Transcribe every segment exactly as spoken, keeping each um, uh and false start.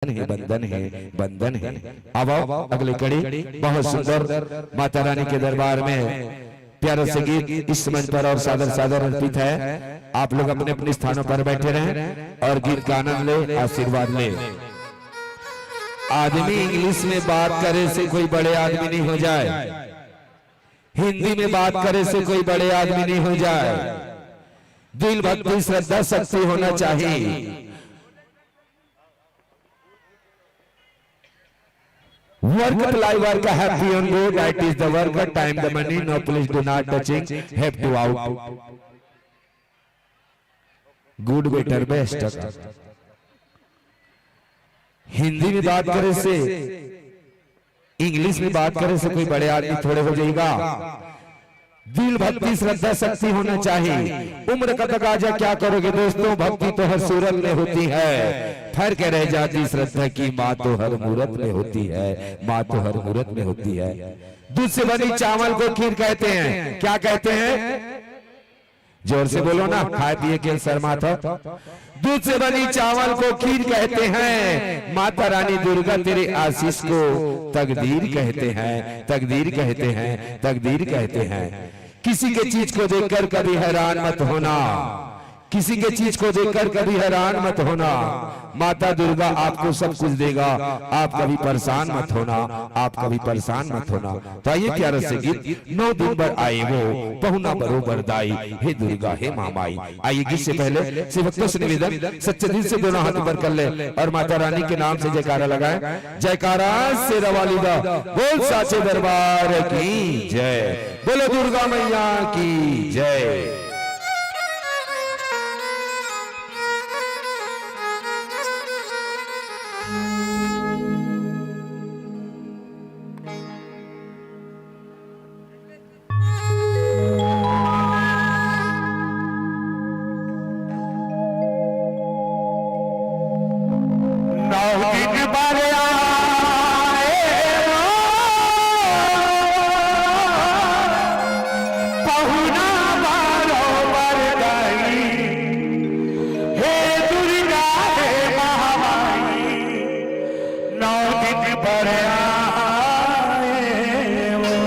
हे, बंदन हे, बंदन हे। अब आओ अगली कड़ी, बहुत सुंदर माता रानी के दरबार में प्यारा से गीत इस मंच पर और सादर सादर अर्पित है। आप लोग अपने अपने स्थानों पर बैठे रहें और गीत का आनंद ले, आशीर्वाद ले। आदमी इंग्लिश में बात करे से कोई बड़े आदमी नहीं हो जाए, हिंदी में बात करे से कोई बड़े आदमी नहीं हो जाए। दिल भक्ति श्रद्धा शक्ति होना चाहिए। Work, ply work, happy on road, that is the work, time the money, no please do not touching, have to out. Good, better, best। Hindi में बात करे से, इंग्लिश में बात करे से कोई बड़े आदमी थोड़े हो जाएगा। दिल भक्ति श्रद्धा शक्ति होना चाहिए। उम्र का तकाजा क्या करोगे दोस्तों, भक्ति तो हर सूरत में होती है। फर्क रह जाती श्रद्धा की, माँ तो हर मूरत में होती है, माँ तो हर मूरत में होती है। दूध से बनी चावल को खीर कहते हैं, क्या कहते हैं? जोर से बोलो ना, खाए पिए के शर्मा था। दूध से बनी चावल को खीर कहते हैं, माता रानी दुर्गा तेरे आशीष को तकदीर कहते हैं, तकदीर कहते हैं, तकदीर कहते हैं। किसी के चीज को देखकर कभी हैरान मत होना, किसी के चीज को देखकर कभी हैरान मत होना। माता दुर्गा आपको सब कुछ देगा, आप कभी परेशान मत होना, आप कभी परेशान मत होना। तो आइए प्यारा से गीत, नौ दिन बर आए वो पहुना बरोबर दाई, हे दुर्गा हे महामाई। आइए गीत से पहले शिव भक्तों से निवेदन, सच्चे दिल से दोनों हाथ ऊपर कर ले और माता रानी के नाम से जयकारा लगाएं। जयकारा शेरा वाली दा, बोल साचे दरबार की जय, बोलो दुर्गा मैया की जय। नौ दिन बर आए हो, पहुना बारो बर गई, हे दुर्गा हे महामाई, नौ दिन बर आए हो।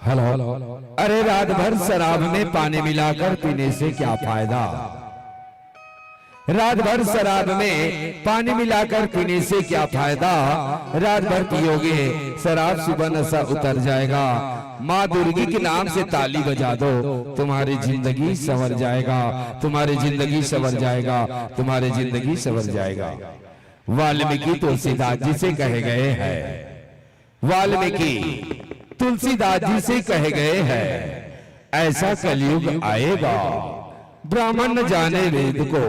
हेलो। अरे, रात भर शराब में पानी मिलाकर पीने से क्या फायदा? रात भर शराब में पानी मिलाकर पीने से क्या फायदा? रात भर पियोगे शराब, सुबह नशा उतर जाएगा। माँ दुर्गी के नाम से ताली बजा दो, तुम्हारी जिंदगी संवर जाएगा, तुम्हारी जिंदगी संवर जाएगा, तुम्हारी जिंदगी संवर जाएगा। वाल्मीकि तुलसीदास जी से कहे गए हैं। वाल्मीकि तुलसीदास जी से कहे गए हैं, ऐसा कलयुग आएगा, ब्राह्मण न जाने वेद को,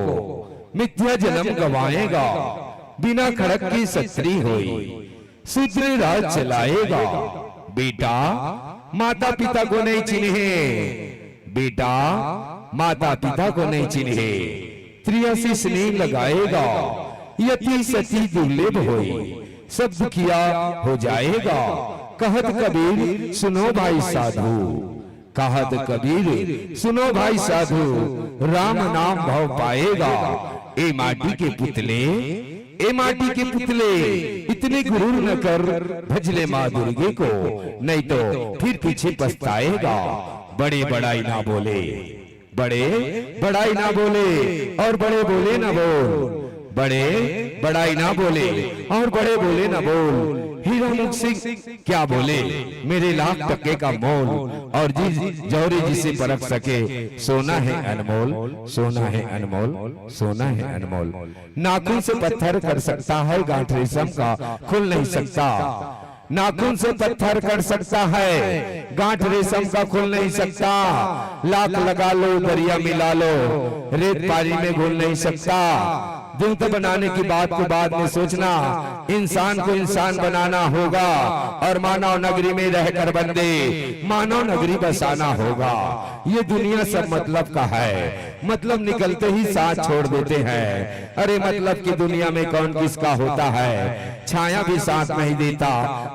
मिथ्या जन्म गवाएगा, बिना खड़ग की सत्री होई, शूद्र राज चलाएगा। बेटा माता पिता को नहीं चिन्हे, बेटा माता पिता को नहीं चिन्हे, त्रिया से स्नेह लगाएगा, यति सती दुर्लभ होई, सब दुखिया हो जाएगा। कहत कबीर सुनो भाई साधु, कहत कबीर सुनो भाई साधु, राम नाम भव पाएगा। ए माटी के पुतले, ए माटी के पुतले, इतने गुरूर न कर, भजले माँ दुर्गे को, नहीं तो फिर पीछे पछताएगा। बड़े बड़ाई ना बोले, बड़े बड़ाई ना बोले और बड़े बोले ना बोल, बड़े बड़ाई ना बोले और बड़े बोले ना बोल। हीरा मुख सिंह क्या बोले, मेरे लाख टके का मोल। और जी जौहरी जी से परख सके, सोना है अनमोल, सोना है अनमोल, सोना है अनमोल। नाखून से पत्थर कर सकता है, गांठ रेशम का खुल नहीं सकता। नाखून से पत्थर कर सकता है, गांठ रेशम का खुल नहीं सकता। लाख लगा लो, दरिया मिला लो, रेत पानी में घुल नहीं सकता। देवता बनाने की बात को बाद में सोचना, इंसान को इंसान बनाना होगा और मानव नगरी में रहकर बंदे मानव नगरी बसाना होगा। ये दुनिया सब मतलब का है, मतलब निकलते ही साथ छोड़ देते हैं। अरे मतलब की दुनिया में कौन किसका होता है, छाया भी साथ नहीं देता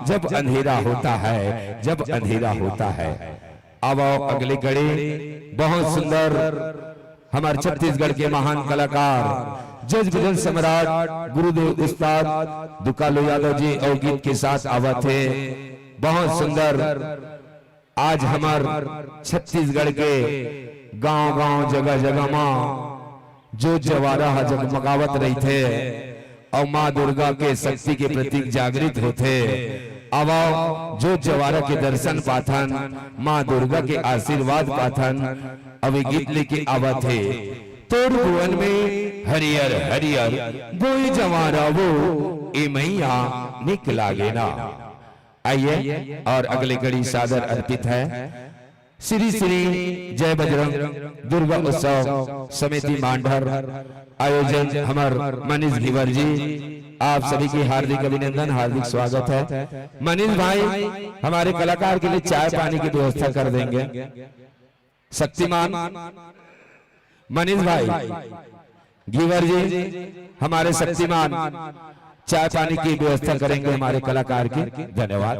जब अंधेरा होता है, जब अंधेरा होता है। अब आओ अगली कड़ी, बहुत सुंदर हमारे छत्तीसगढ़ के महान कलाकार जज भजन सम्राट गुरुदेव उस्ताद दुकालू यादव जी और गीत के साथ आवत है। बहुत सुंदर। आज हमर छत्तीसगढ़ के गांव-गांव, जगह-जगह म जोत जवारा ह जगमगावत रहिथे अउ माँ दुर्गा के शक्ति के प्रतीक जागृत होथे। आवा जोत जवारा के दर्शन पाथन, माँ दुर्गा के आशीर्वाद पाथन। अब ये गीत लेके आवत हे, तोर भुवन में हरियर हरियर बोए जवारा वो, ए मैया निक लागे ना। आइए, और अगली कड़ी सादर अर्पित है श्री श्री जय बजरंग दुर्गा उत्सव समिति मांडर, आयोजन हमर मनीष घीवर जी। आप सभी की हार्दिक अभिनंदन, हार्दिक स्वागत है। मनीष भाई हमारे कलाकार के लिए चाय पानी की व्यवस्था कर देंगे। शक्तिमान मनीष भाई, घीवर जी, हमारे शक्तिमान चाय पानी की व्यवस्था करेंगे हमारे कलाकार की। धन्यवाद।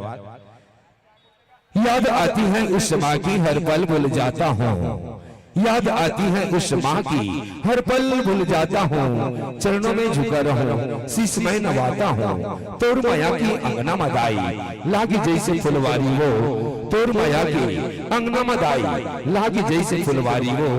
याद आती है उस माँ की, हर पल भूल जाता हूँ। याद आती है उस माँ की, हर पल भूल जाता हूँ। चरणों में झुका रहूँ, शीश मैं नवाता हूँ। तोर मया की अंगना म दाई, लागी जैसे फुलवारी वो। तोर मया की अंगना म दाई, लागी जैसे फुलवारी वो।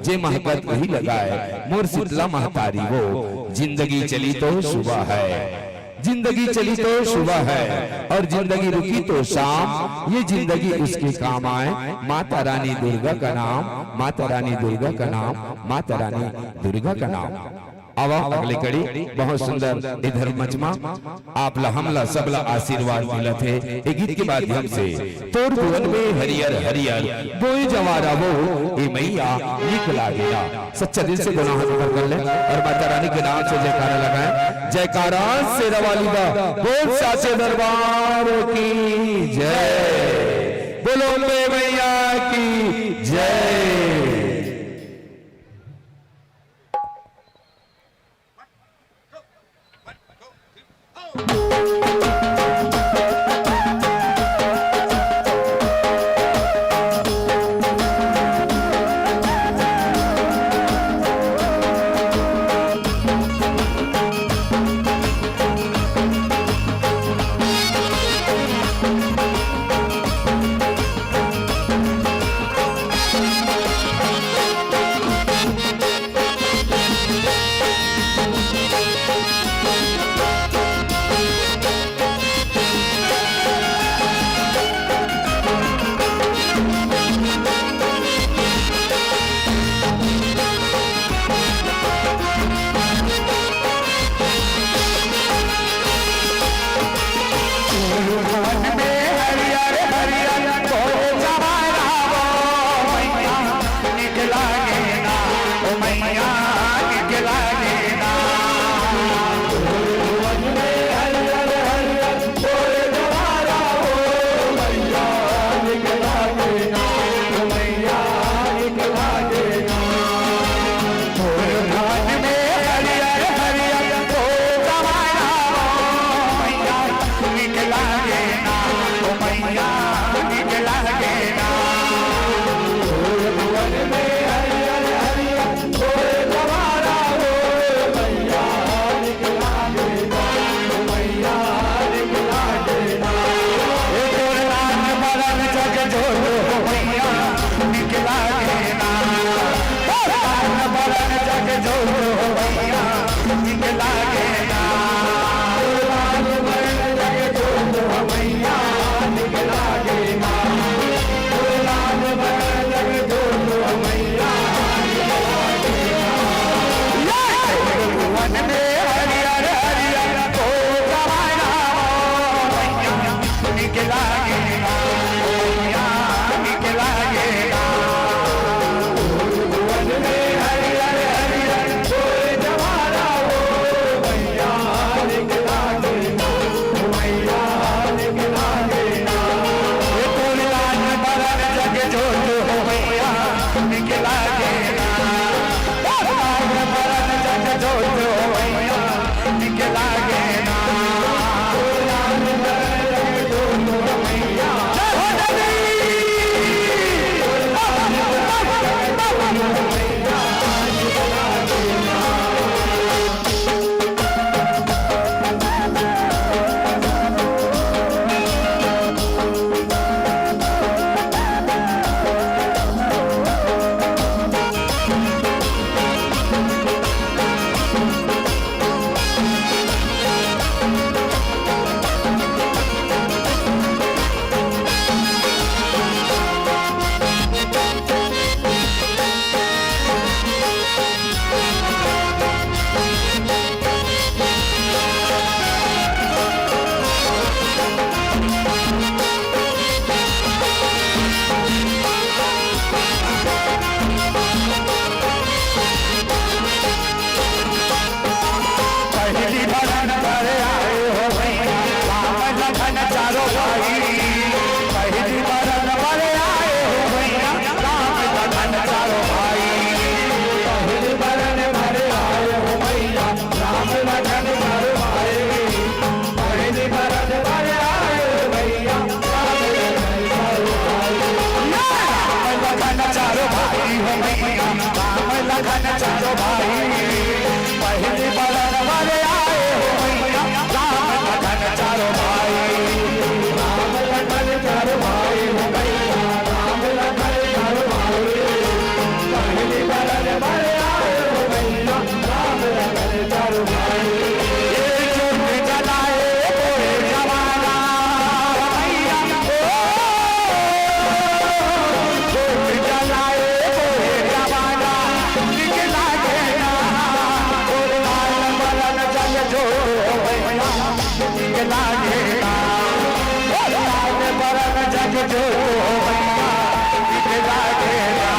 जे महकत वही लगाए, मोर शीतला महतारी वो। जिंदगी चली तो सुबह है, जिंदगी चली तो सुबह है, और जिंदगी रुकी तो शाम। ये जिंदगी उसके काम आए। माता रानी दुर्गा का नाम, माता रानी दुर्गा का नाम, माता रानी दुर्गा का नाम। आवा अगली कड़ी, बहुत सुंदर। इधर मचमा आप ला, हम ला, सब ला आशीर्वाद मिलत हे ए गीत के माध्यम से। तोर भुवन में हरियर हरियर बोए जवारा वो, ए मैया निक लागेला। सच्चा दिल से दोनों हाथ ऊपर कर ले और माता रानी के नाम से जयकारा लगाएं। जयकारा शेरा वाली दा, बोल साचे दरबार की जय, बोलो अम्बे मैया की जय। लखन चारों भाई, पहली बरन बर आए हो मैया, राम लखन चारों भाई। राम लखन चारों भाई हो मैया, राम लखन चारों भाई। पहली बरन बर आए हो मैया, राम लखन चारों भाई। ये जोत जलाए कोई जवाना मैया, ओ, जोत जलाए कोई जवाना, निकला देना, ओ लाल बरन जग जोत मैया, निकला देना, ओ लाल बरन जग जोत मैया, निकला देना।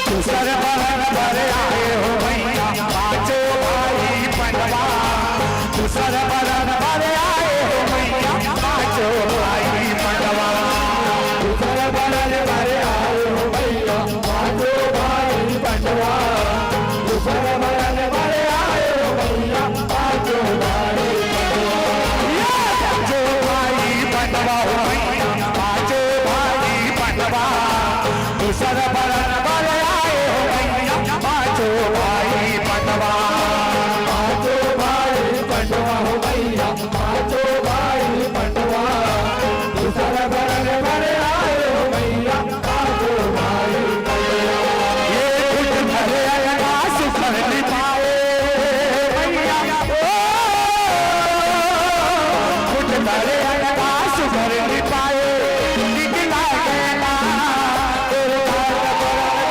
दूसर बरन बर आए हो मैया, पाँचों भाई पंडवा। दूसर बरन बर आए हो मैया, पाँचों भाई पंडवा। दूसर बरन बर आए हो मैया, पाँचों भाई पंडवा। दूसर बरन बर आए हो मैया, पाँचों भाई पंडवा। ये पाँचों भाई पंडवा हो मैया, पाँचों भाई पंडवा। दूसर बरन बर आए हो मैया, पाँचों भाई पंडवा। पाँचों भाई पंडवा हो मैया, पाँचों भाई पंडवा। दूसर बरन बर आए हो मैया, पाँचों भाई पंडवा। ये खुद धरे अनगा सुघर निपाए मैया, ओ, खुद धरे अनगा सुघर निपाए, निकला गया ना, तोर लाल बरन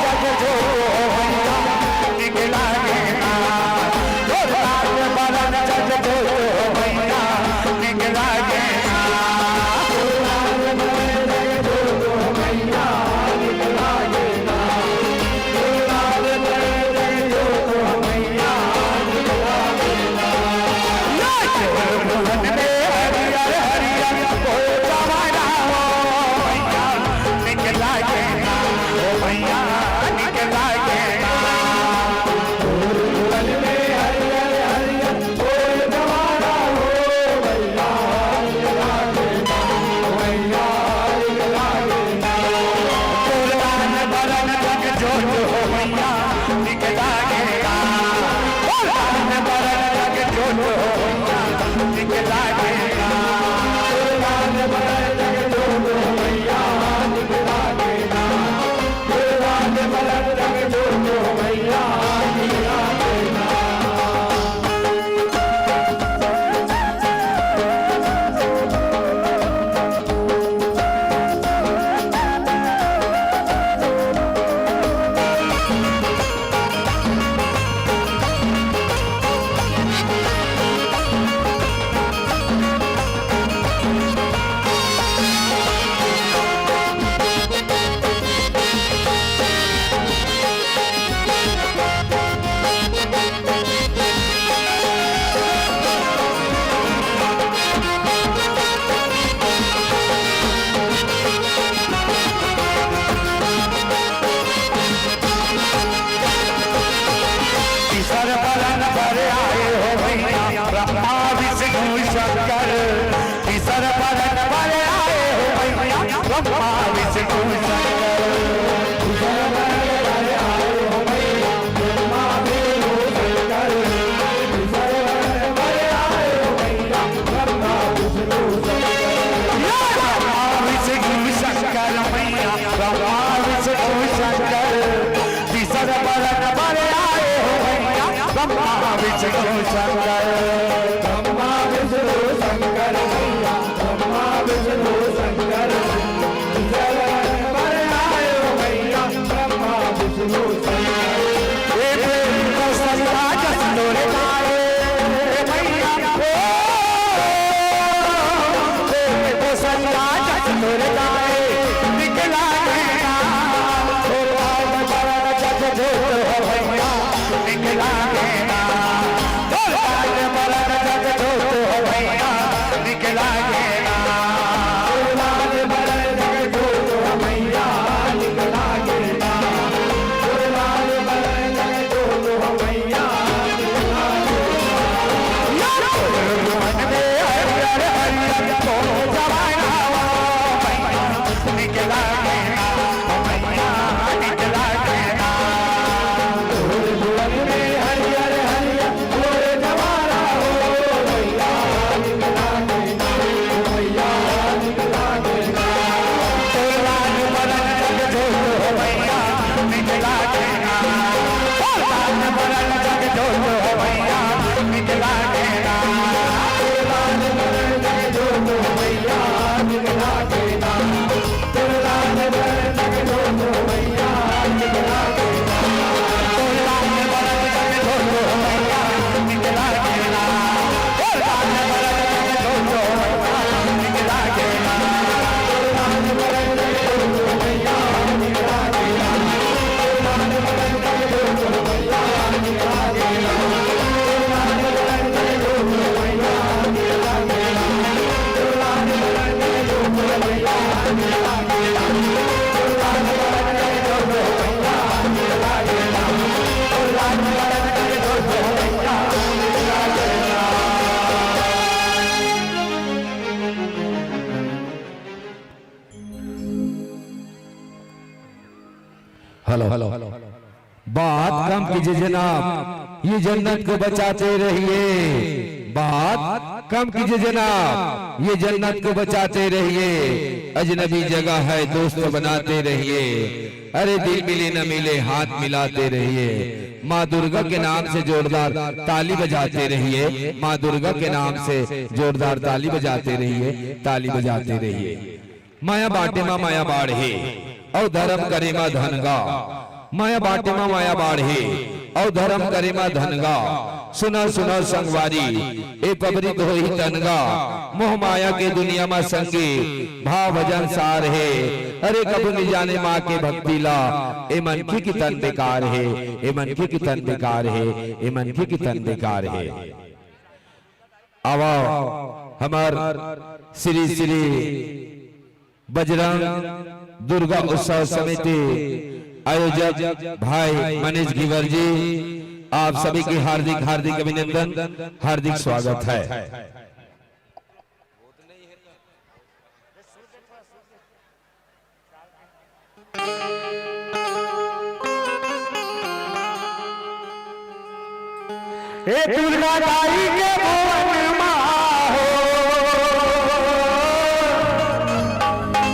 ब्रह्मा विष्णु शंकर। ब्रह्मा विष्णु शंकर मैया, ब्रह्मा विष्णु शंकर। तीसर बरन बर आए हो मैया, ब्रह्मा विष्णु शंकर। ब्रह्मा विष्णु शंकर मैया, ब्रह्मा विष्णु शंकर। तीसर बरन बर आए हो मैया, ब्रह्मा विष्णु शंकर। ए कौशल्या जस तोरे गाए, ए मैया, ओ, ए कौशल्या जस तोरे गाए, निकला नैना, ओ, जग जोत हो भैया, निकला नैना। ओ, लाल बरन जग जोत हो भैया, निकला नैना। ओ, लाल बरन जग जोत हो भैया, निकला नैना। ओ, लाल बरन जग जोत हो भैया, निकला नैना। यार, मन में हरियर हरियर तो जवाना, ओ भैया, निकला नैना। Hello, hello. बात कम कीजिए जनाब, ये जन्नत को बचाते रहिए। बात कम कीजिए जनाब, ये जन्नत को बचाते रहिए। अजनबी जगह है, दोस्त बनाते रहिए। अरे दिल मिले न मिले, हाथ मिलाते रहिए। माँ दुर्गा के नाम से जोरदार ताली बजाते रहिए। माँ दुर्गा के नाम से जोरदार ताली बजाते रहिए, ताली बजाते रहिए। माया बांटे मा माया बाढ़े, अउ धरम करे मा धनगा। माया बांटे मा माया बाढ़े, अउ धरम करे मा धनगा। सुना सुना संगवारी, ए पबरी तो होही तनगा। मोह माया के दुनिया मा संगी, भाव भजन सार हे। अरे कभू नि जाने माँ के भक्ति ला, ए मनखे के तन बेकार हे, ए मनखे के तन बेकार हे, ए मनखे के तन बेकार हे। आवा हमर श्री श्री बजरंग दुर्गा उत्सव समिति आयोजक भाई मनीष घीवर जी, आप सभी की हार्दिक हार्दिक अभिनंदन, हार्दिक स्वागत है। ए दुर्गा दाई के भुवन मा हो,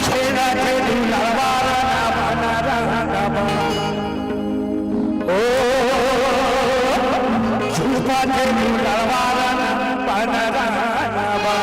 छेना के दुलरवा रन बन रंगवा। ओ, झूपा के दुलरवा रन बन रंगवा।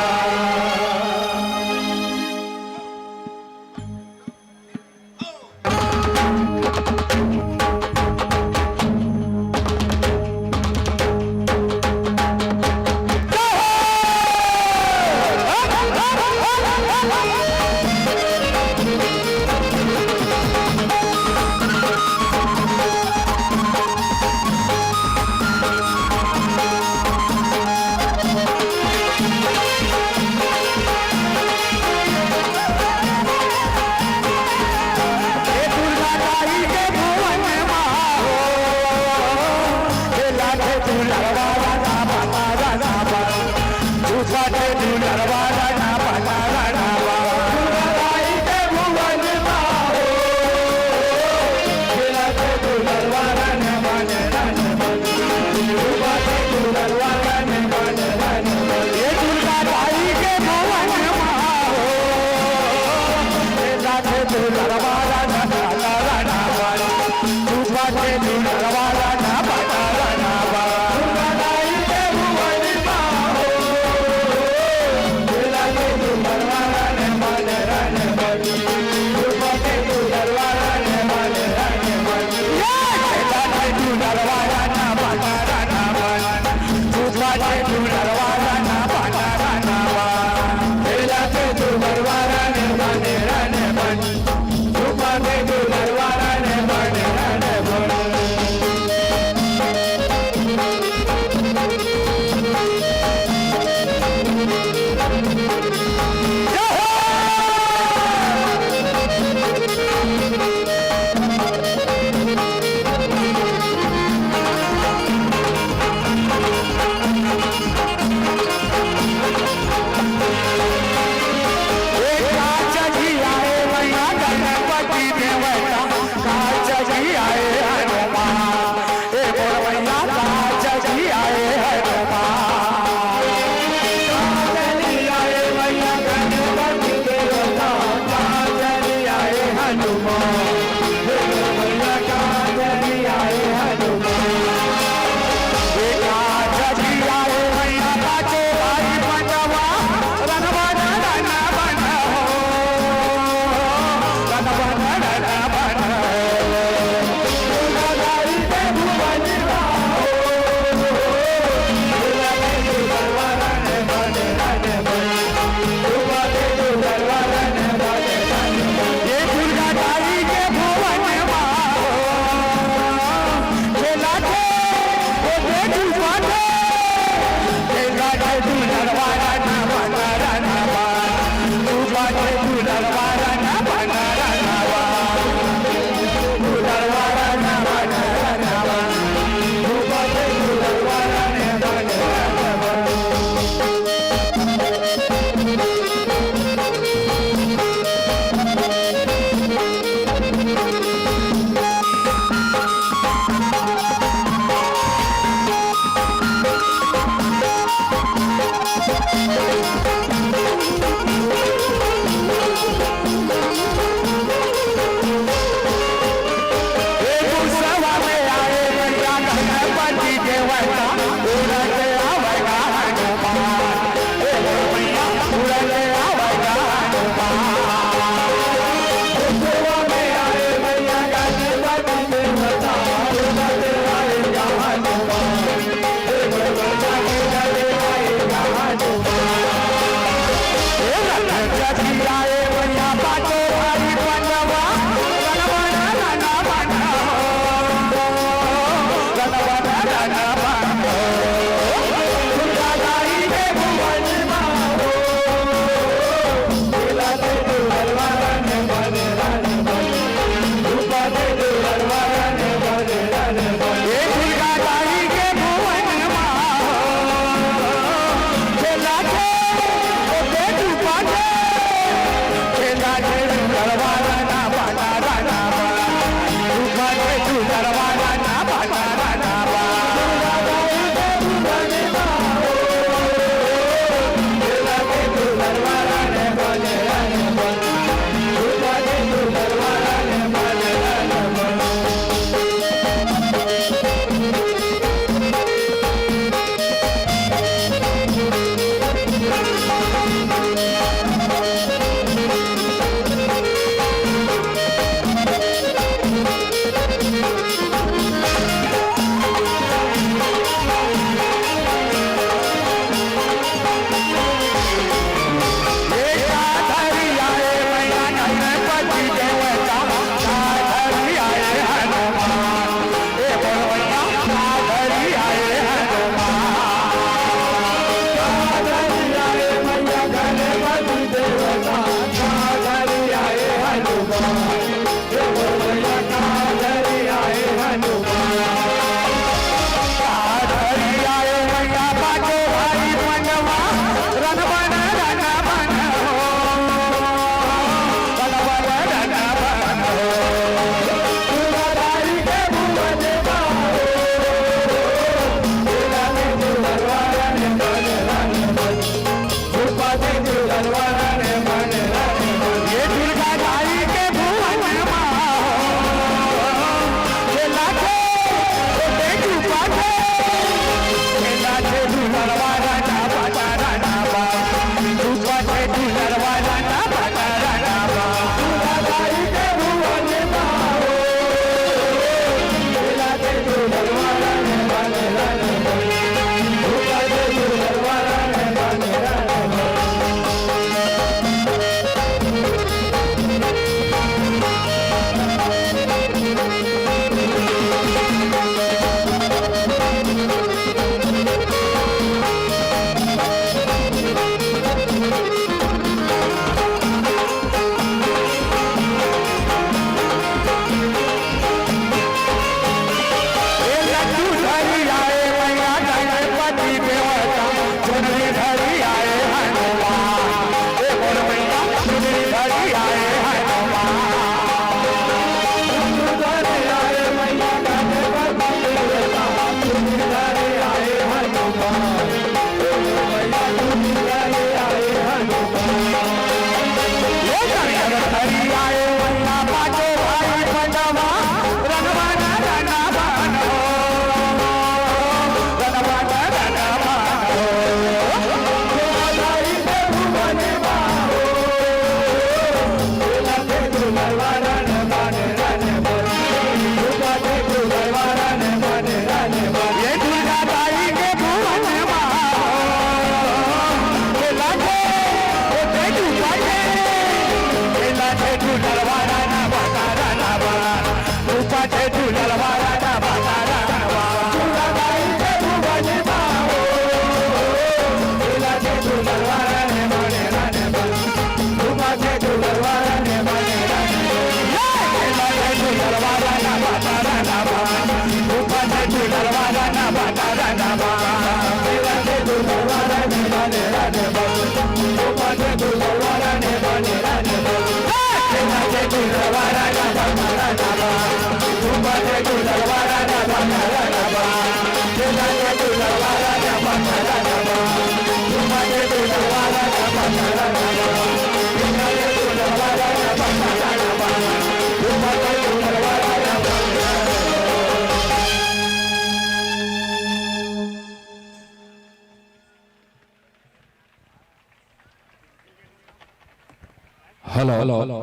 हेलो,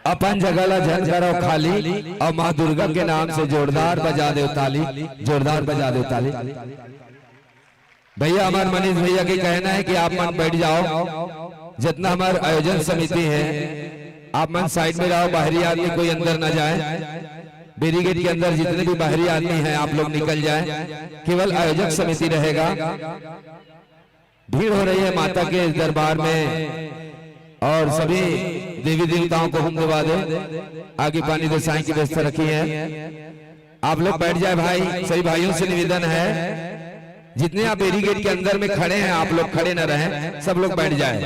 अपन जगह ला झन करो खाली, अउ माँ दुर्गा के नाम से जोरदार बजा देव ताली, जोरदार बजा देव ताली। भैया, हमारे मनीष भैया के कहना है कि आप मन बैठ जाओ, जितना हमारे आयोजन समिति है, आप मन साइड में रहो, बाहरी आदमी कोई अंदर ना जाए। बैरिकेड के अंदर जितने भी बाहरी आदमी हैं, आप लोग निकल जाए, केवल आयोजक समिति रहेगा। भीड़ हो रही है माता के दरबार में, और सभी देवी देवताओं को हुम दिवा दे। आगे पानी दसाई की व्यवस्था रखी है। आप लोग बैठ जाए भाई, सभी भाइयों से निवेदन है, जितने आप बैरिकेड के अंदर में खड़े हैं, आप लोग खड़े न रहें, सब लोग बैठ जाए।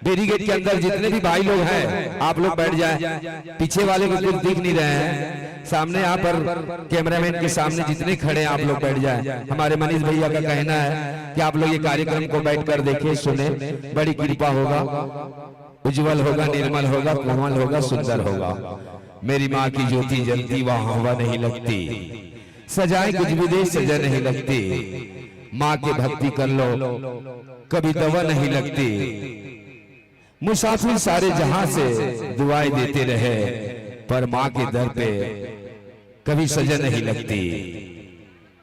बैरिकेड के अंदर जितने भी भाई लोग हैं, आप लोग बैठ जाए। पीछे वाले को कुछ दिख नहीं रहे हैं, सामने यहाँ पर कैमरामैन के सामने जितने खड़े हैं, आप लोग बैठ जाए। हमारे मनीष भैया का कहना है कि आप लोग ये कार्यक्रम को बैठकर देखें, सुने, बड़ी कृपा होगा, उज्जवल होगा, निर्मल होगा, कोमल होगा, सुंदर होगा। मेरी माँ की ज्योति जलती, वहाँ हवा नहीं लगती। सजाए कुछ भी दे, सजा नहीं लगती। माँ की भक्ति कर लो, कभी दवा नहीं लगती। मुसाफिर सारे जहां से दुआएं देते रहे, पर माँ के दर पे कभी सजा नहीं लगती।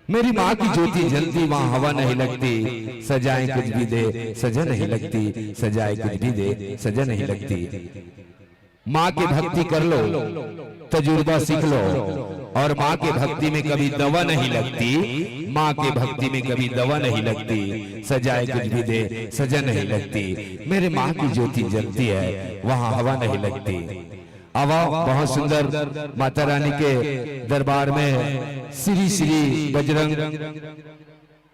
मेरी माँ की ज्योति जलती, वहाँ हवा नहीं लगती। सजाए कुछ भी दे, सजा नहीं लगती। सजाए कुछ भी दे, सजा नहीं लगती। माँ की भक्ति कर लो, तजुर्बा सीख लो, और माँ की भक्ति में कभी दवा नहीं लगती। माँ की भक्ति में कभी दवा नहीं लगती। सजाए कुछ भी दे, सजा नहीं लगती। मेरे माँ की ज्योति जलती है, वहाँ हवा नहीं लगती। आवा, बहुत सुंदर माता रानी के दरबार में श्री श्री बजरंग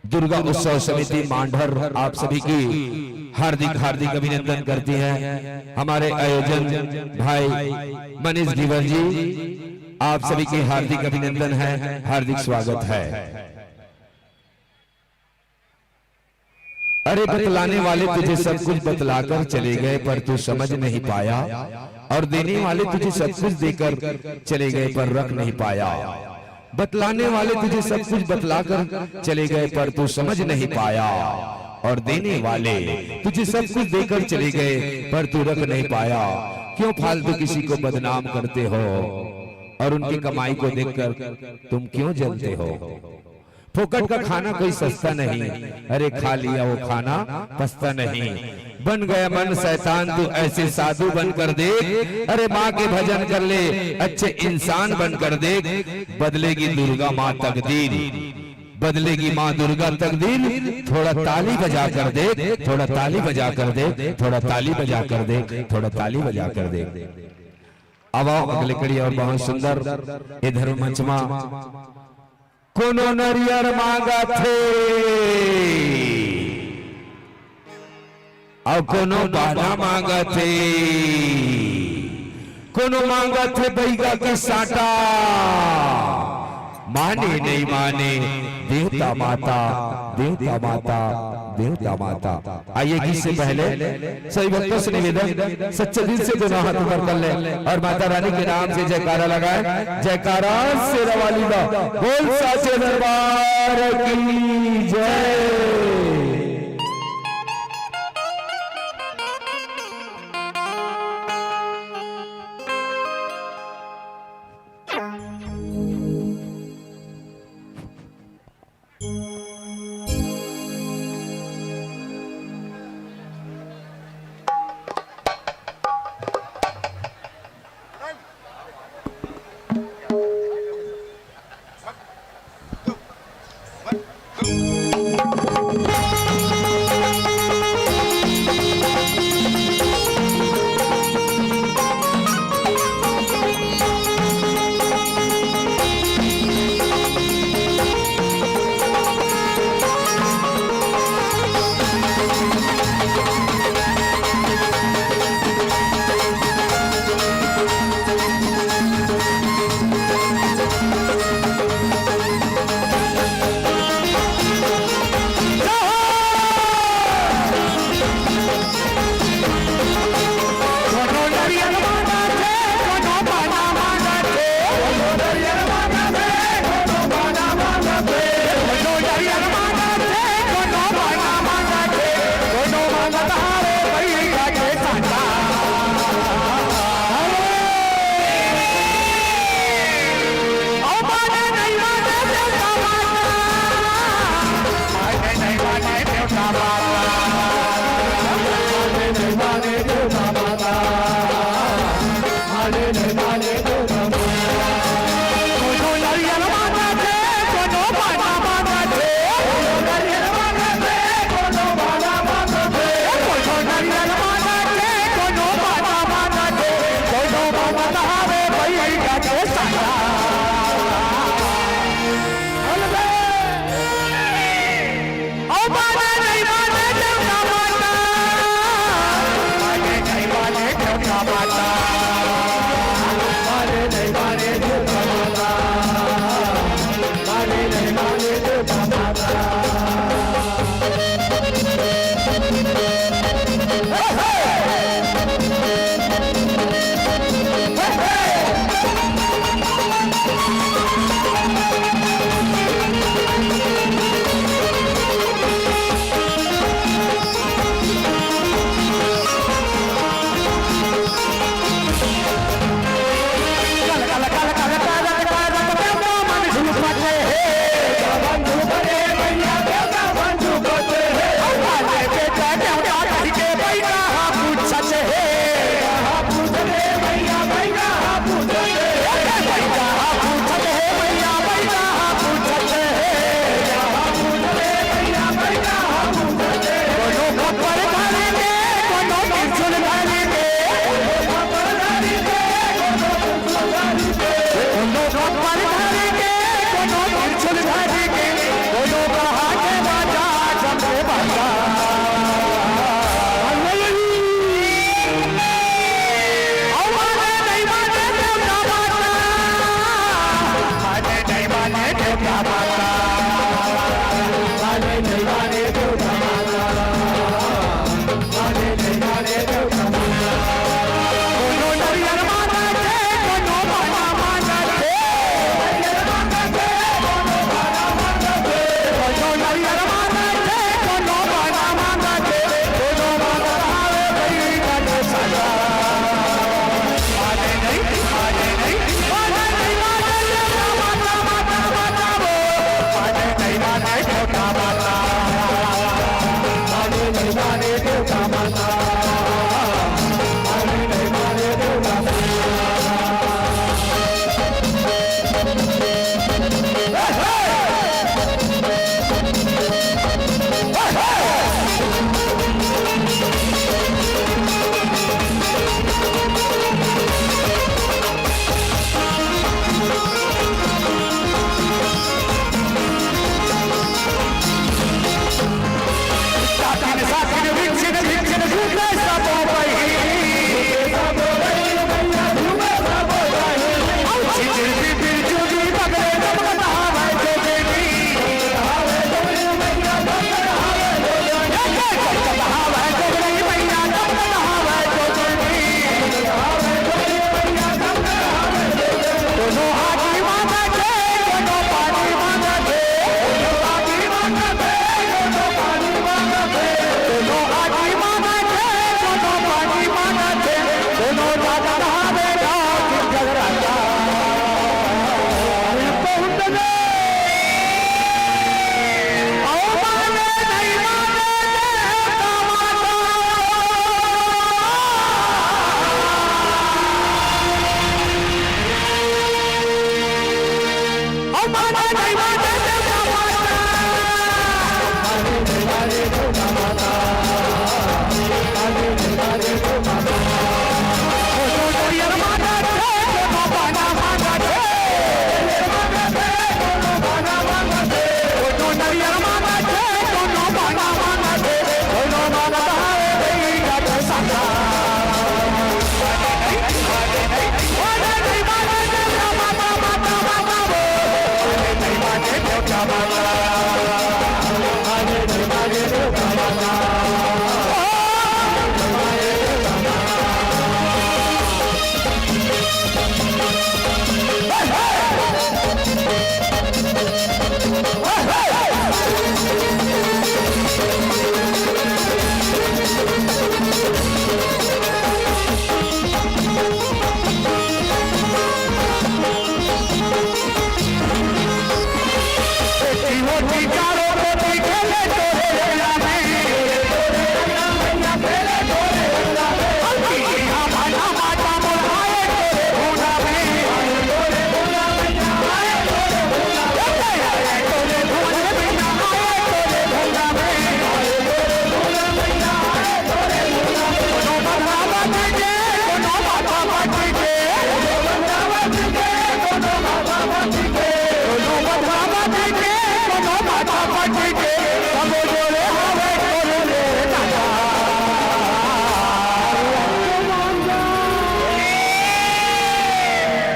दुर्गा उत्सव समिति मांढर आप सभी की हार्दिक, हार्दिक अभिनंदन करती है। हमारे आयोजन भाई मनीष धीवर जी, आप सभी की हार्दिक अभिनंदन है, हार्दिक स्वागत है। अरे बतलाने वाले तुझे सब कुछ बतलाकर चले गए, पर तू समझ नहीं पाया, और देने वाले तुझे सब कुछ देकर चले गए, पर रख नहीं पाया। बतलाने वाले तुझे सब कुछ बतलाकर चले गए, पर तू समझ नहीं पाया, और देने वाले तुझे सब कुछ देकर चले गए, पर तू रख नहीं पाया। क्यों फालतू किसी को बदनाम करते हो, और उनकी कमाई को देखकर तुम क्यों जलते हो? फोकट का खाना कोई सस्ता नहीं, अरे खा लिया वो खाना पछता नहीं। बन गया मन शैतान तू ऐसे साधु बनकर देख, अरे माँ के भजन कर ले, अच्छे इंसान बनकर देख। बदलेगी दुर्गा माँ तकदीर, बदलेगी माँ दुर्गा तकदीर। थोड़ा ताली बजा कर देख, थोड़ा ताली बजा कर देख, थोड़ा ताली बजा कर देख, थोड़ा ताली बजा कर देख। अब आओ अगले कड़ी और बहुत सुंदर इधर मंच मा कोनो नरियर मांगत हे, अउ कोनो बाना मांगत हे, कोनो मांगत हे बइगा के साटा। माने नहीं माने, देवता माता, देवता माता, देवता माता। आइए, गीत से पहले सभी भक्तों से निवेदन, सच्चे दिल से दोनों हाथ ऊपर कर लें और माता रानी के नाम से जयकारा लगाएं। जयकारा शेरा वाली का, बोल साचे दरबार की जय।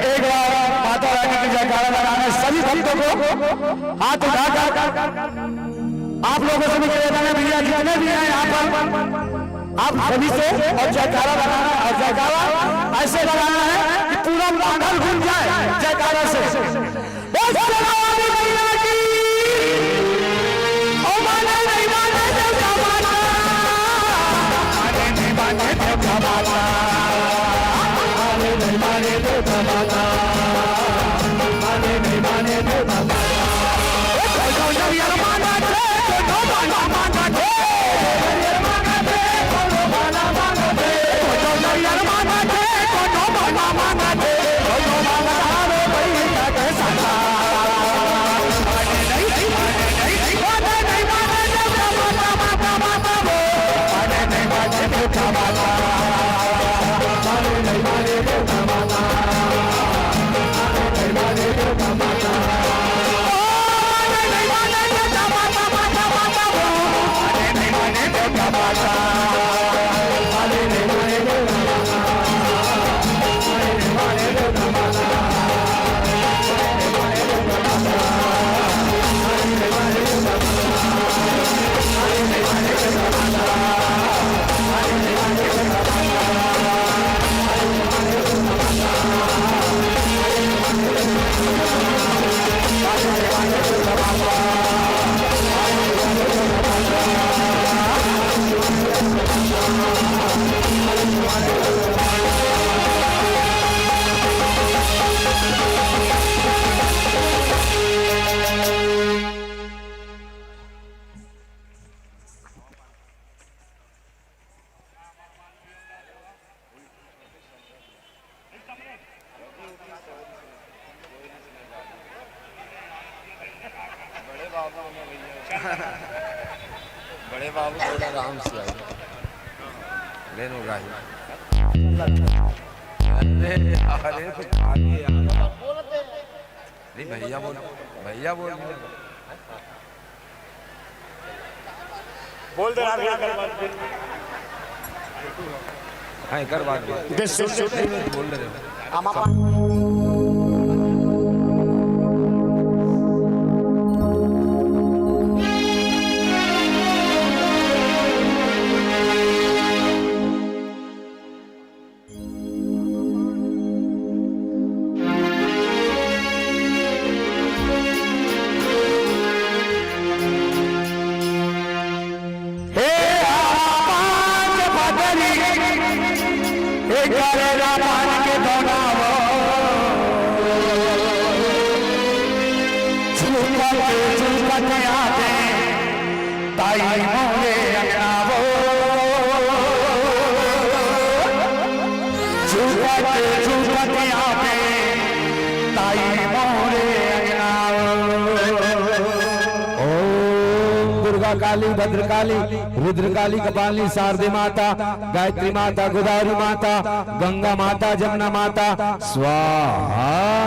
एक बार माता रानी की जयकारा लगाने सभी भक्तों को हाथ उठाकर आप लोगों से भी निवेदन है भैया, जितने भी हैं यहाँ पर, आप सभी से और जयकारा लगाना है, और जयकारा ऐसे लगाना है कि पूरा माहौल गूंज जाए जयकारा से। बोल शेरावाली मैया की। ओ माने नहीं माने देवता माता। माने नहीं माने देवता माता। माने नहीं माने देवता माता। माने नहीं माने देवता माता। ओ कोई नरियर मांगा थे, कोई मांगा मांगा थे। बड़े बाबू ने भैया। बड़े बाबू थोड़ा आराम से आओ। ले लो गाड़ी। अरे, अरे, तो खा लिए यार। नहीं, भैया बोल, भैया बोल। बोल दे रहा भैया, कर बात। हाँ, कर बात। देश से बोल रहे हो। हम अपन हे आकाश पदरी, हे करे रामान के दोनावो, झुकत झुकत आते ताई मोरे अंगनावो, झुकत झुकत आते ताई मोरे अंगनावो। काली, भद्रकाली, रुद्रकाली, कपालिनी, शारदे माता, गायत्री माता, गोदावरी माता, गंगा माता, जमुना माता, स्वाहा।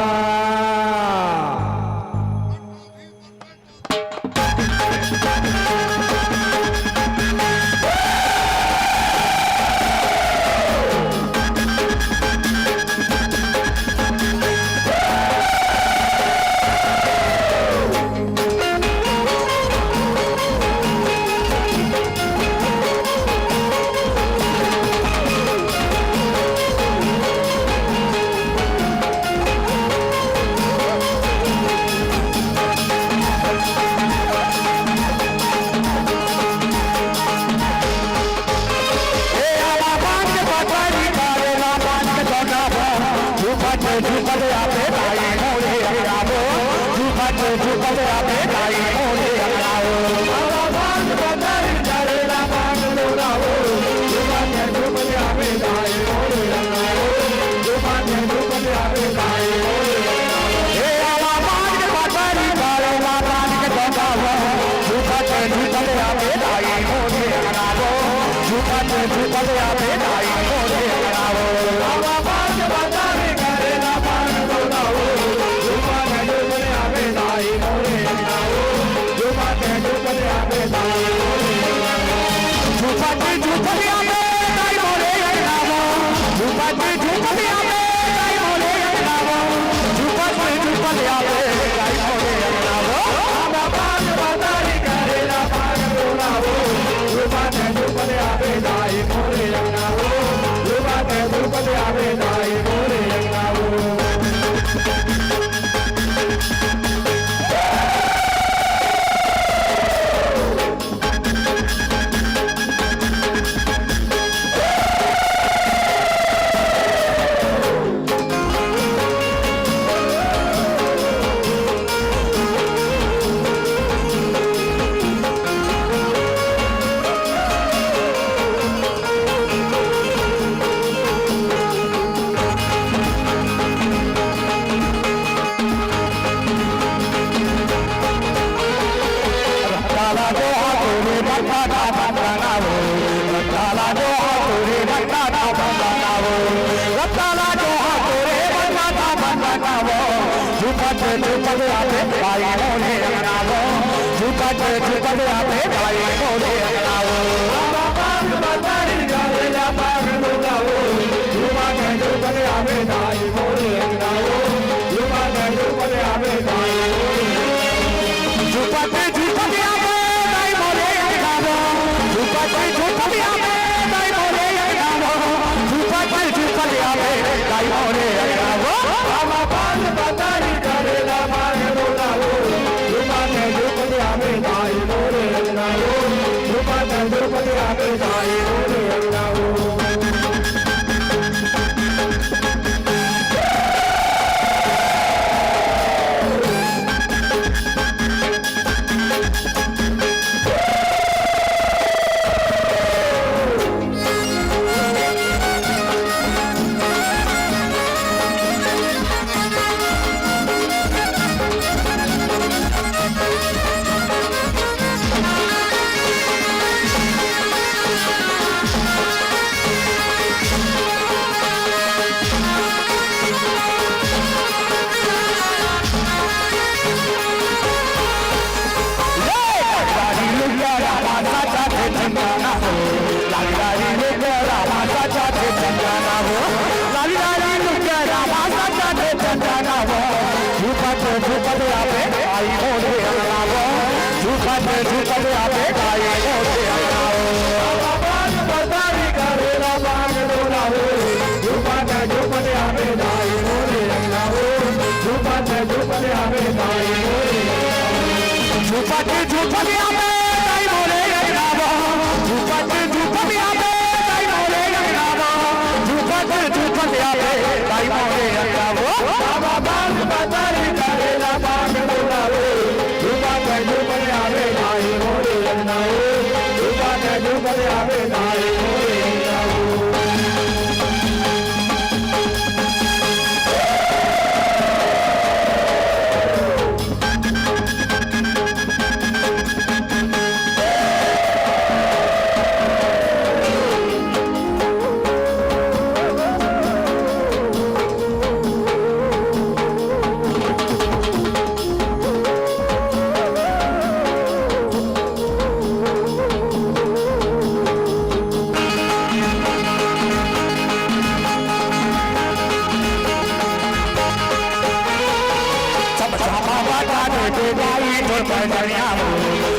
बजा दे दे दाई तोर पैजनिया हो,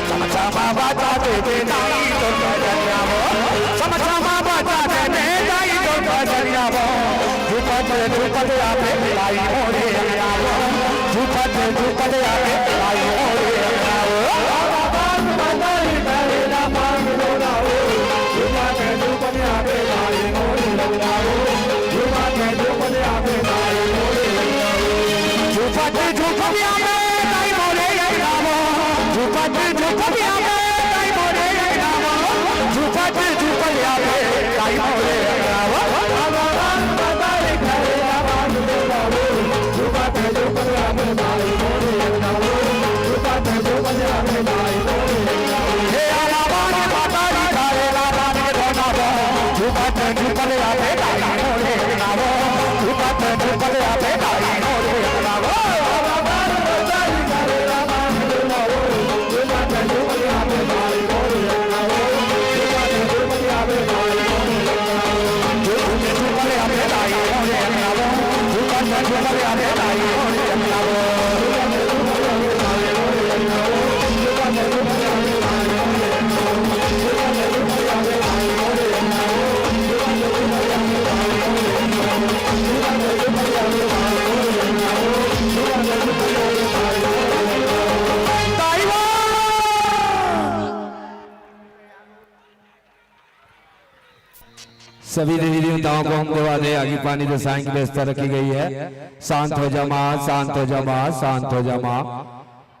चमचमा बजा दे दे दाई तोर पैजनिया हो, चमचमा बजा दे दे दाई तोर पैजनिया हो। झूपत झूपत आवे दाई मोरे अंगना हो, झूपत झूपत आवे दाई मोरे अंगना हो। झूपत झूपत आवे दाई मोरे अंगना हो, झूपत झूपत आवे दाई मोरे अंगना हो, झूपत झूपत आवे दाई मोरे अंगना हो। सभी देवी देवताओं को हम दुआ दे, आगे पानी दसाएं की व्यवस्था रखी गई है। शांत हो जा माँ, शांत हो जा माँ, शांत हो जा माँ।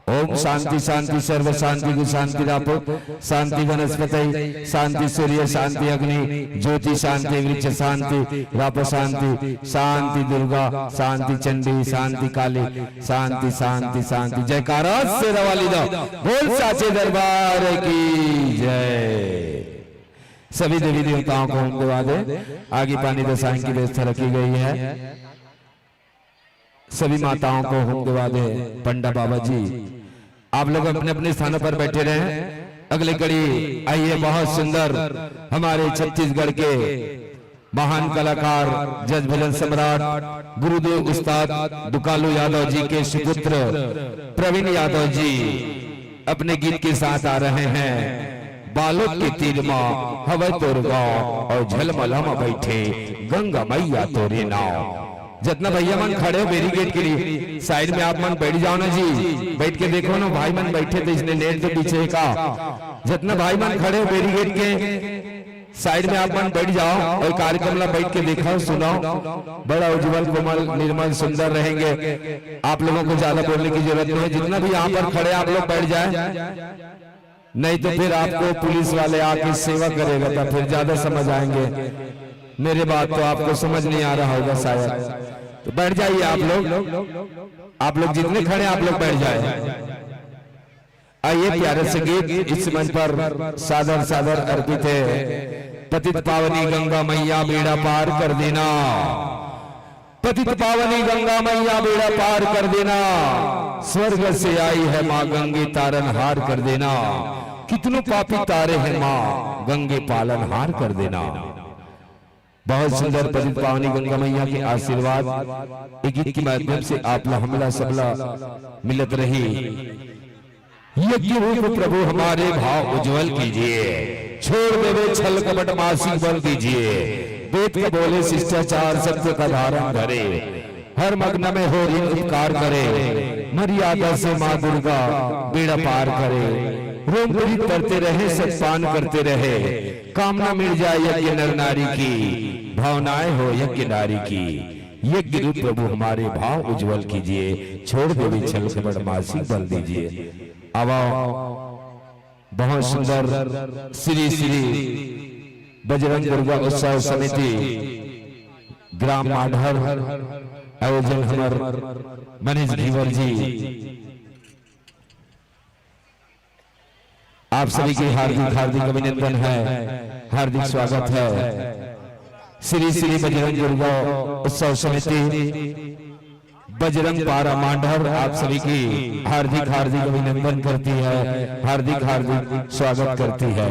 ओम शांति शांति सर्व शांति की शांति रापो, शांति वनस्पति शांति, सूर्य शांति, अग्नि ज्योति शांति, वृक्ष शांति, रापो शांति, शांति दुर्गा शांति, चंडी शांति, काली शांति, शांति शांति। जयकारा शेरा वाली दो, बोल साचे दरबार की जय। सभी देवी देवताओं को हम दुआ दे, आगे पानी दसाएं की व्यवस्था रखी गई है। सभी माताओं को हम दुआ दे। पंडा बाबा जी, आप लोग अपने अपने स्थानों पर बैठे रहें। अगली कड़ी आइए, बहुत सुंदर हमारे छत्तीसगढ़ के महान कलाकार, जज भजन सम्राट गुरुदेव उस्ताद दुकालू यादव जी के सुपुत्र प्रवीण यादव जी अपने गीत के साथ आ रहे हैं। बालोद के तीर मा हवय तोर गाँव अउ झलमला मा बैठे गंगा मैया तोरे नाव। जतना भैया मन खड़े हो बैरिकेड के लिए, साइड में आप मन बैठ जाओ ना जी, बैठ के देखो ना, भाई मन बैठे थे, इसने नेट तो पीछे का। जतना भाई मन खड़े हो बैरिकेड के साइड में आप मन बैठ जाओ और कार्यक्रम ला बैठ के देखो, सुनो, बड़ा उज्जवल, कोमल, निर्मल, सुंदर रहेंगे। आप लोगों को ज्यादा बोलने की जरूरत नहीं है, जितना भी यहाँ पर खड़े हैं, आप लोग बैठ जाए, नहीं तो फिर आपको पुलिस वाले आके सेवा करेगा, तब फिर ज्यादा समझ आएंगे। मेरे बात तो आपको समझ नहीं आ रहा होगा शायद, तो बैठ जाइए आप लोग। आप लोग जितने खड़े हैं, आप लोग बैठ जाए। आइए, प्यारे से गीत इस मंच पर सादर सादर अर्पित है। पतित पावनी गंगा मैया बेड़ा पार कर देना, पतित पावनी गंगा मैया बेड़ा पार कर देना, स्वर्ग से आई है माँ गंगे तारन हार कर देना, कितनों पापी तारे हैं माँ गंगे पालन हार कर देना। बहुत सुंदर पतित पावनी गंगा मैया के आशीर्वाद ये गीत के माध्यम से आप ला हमला सबला मिलत रही। यज्ञ रूप प्रभु हमारे भाव उज्जवल कीजिए, छोड़ देवे छल कपट मासिक बल दीजिए, वेद का बोले शिष्टाचार सत्य का धारण धरे, हर मग्न में हो ऋण उपकार करे, मर्यादा से माँ दुर्गा बेड़ा पार करे, रोम पीड़ित करते रहे सतपान करते रहे, कामना मिट जाए यज्ञ नर नारी की, भावनाएं हो यज्ञ नारी की। यज्ञ रूप प्रभु हमारे भाव उज्जवल कीजिए, छोड़ देवे छल कपट मासिक बल दीजिए। आवा, बहुत सुंदर। श्री श्री बजरंग दुर्गा उत्सव समिति ग्राम माढ़र, आयोजन हमर मनीष घीवर जी। आप सभी की हार्दिक हार्दिक अभिनंदन है, हार्दिक स्वागत है। श्री श्री बजरंग दुर्गा उत्सव समिति बजरंग पारा मांडर आप सभी की हार्दिक हार्दिक अभिनंदन करती है, हार्दिक हार्दिक स्वागत करती है।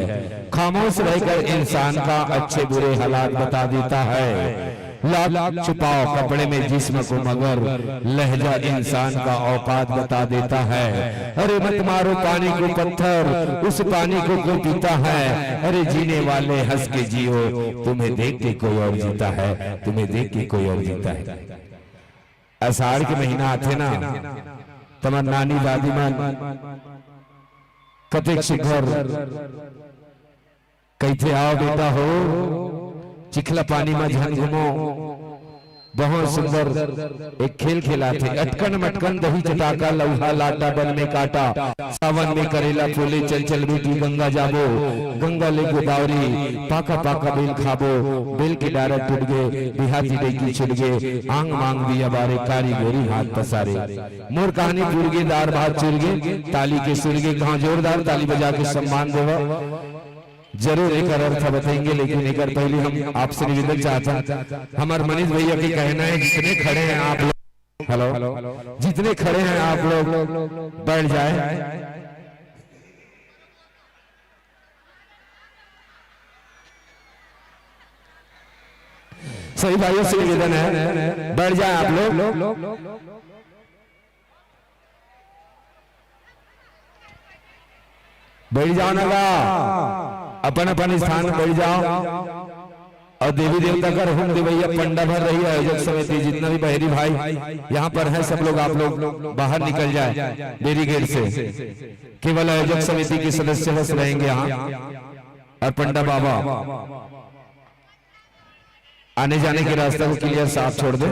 खामोश रहकर इंसान का अच्छे बुरे हालात बता देता है। लाख छुपाओ कपड़े में जिस्म को, मगर लहजा इंसान का औकात बता देता है। अरे मत मारो पानी को पत्थर, उस पानी को कौन पीता है? अरे जीने वाले हंस के जियो, तुम्हें देख के कोई और जीता है, तुम्हें देख के कोई और जीता है। आषाढ़ के महीना आथे ना, तमर नानी दादी मन कतेक सुघर कहिथे, "आओ बेटा हो, चिखला पानी म झन घूमो।" बहुत सुंदर एक खेल खेलाथे, अटकन मटकन दही चटाका, लउहा लाटा बन में काटा, सावन में करेला फूले, चल चल बेटी गंगा जाबो, गंगा ले गोदावरी, पाका पाका बेल खाबो, बेल के डारा टूट गे, बिहाती डैकी छूट गे, आंग मांग दिया बारे, कारी गोरी हाथ पसारे। मोर कहानी पूर गे, दार भात चूर गे, ताली के सुर गे, कहाँ जोरदार ताली बजा के सम्मान देवा। जरूर एकर अर्थ बताएंगे, लेकिन एकर पहले हम आपसे निवेदन चाहत हन, हमारे मनीष भैया के कहना है, जितने खड़े हैं आप लोग, हेलो, जितने खड़े हैं आप लोग बैठ जाए। सभी भाइयों से निवेदन है, बैठ जाए आप लोग। बैठ जाओ ना गा, अपन अपन स्थान में बैठ जाओ। और देवी देवता कर हुम देवैया पंडा भर रही है। आयोजक समिति जितना भी बहरी भाई यहाँ पर है, सब लोग, आप लोग बाहर निकल जाए बैरिकेड से। केवल आयोजक समिति के सदस्य बस रहेंगे यहाँ। और पंडा बाबा आने जाने के रास्ता को क्लियर साफ छोड़ दे।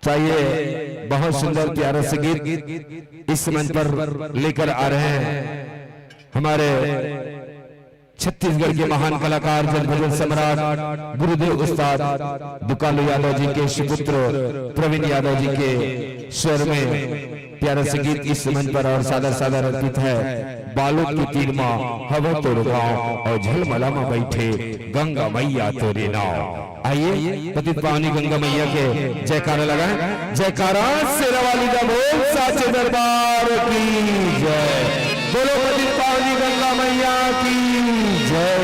चाहिए बहुत सुंदर प्यारा सा गीत इस मंच पर लेकर आ रहे हैं हमारे छत्तीसगढ़ के महान कलाकार, जन भजन सम्राट, गुरुदेव उस्ताद दुकालू यादव जी के सुपुत्र प्रवीण यादव जी के स्वर में प्यारा सा गीत इस मंच पर और सादर सादर अर्पित है। बालू की तीर माँ हवा तोर गाँव और झलमला में बैठे गंगा मैया तोरे नाव। आइए, पतित पावनी गंगा मैया के जयकारा लगाएं। जयकारा शेरा वाली का बोल, साचे दरबार की जय। बोलो पतित पावनी गंगा मैया की जय।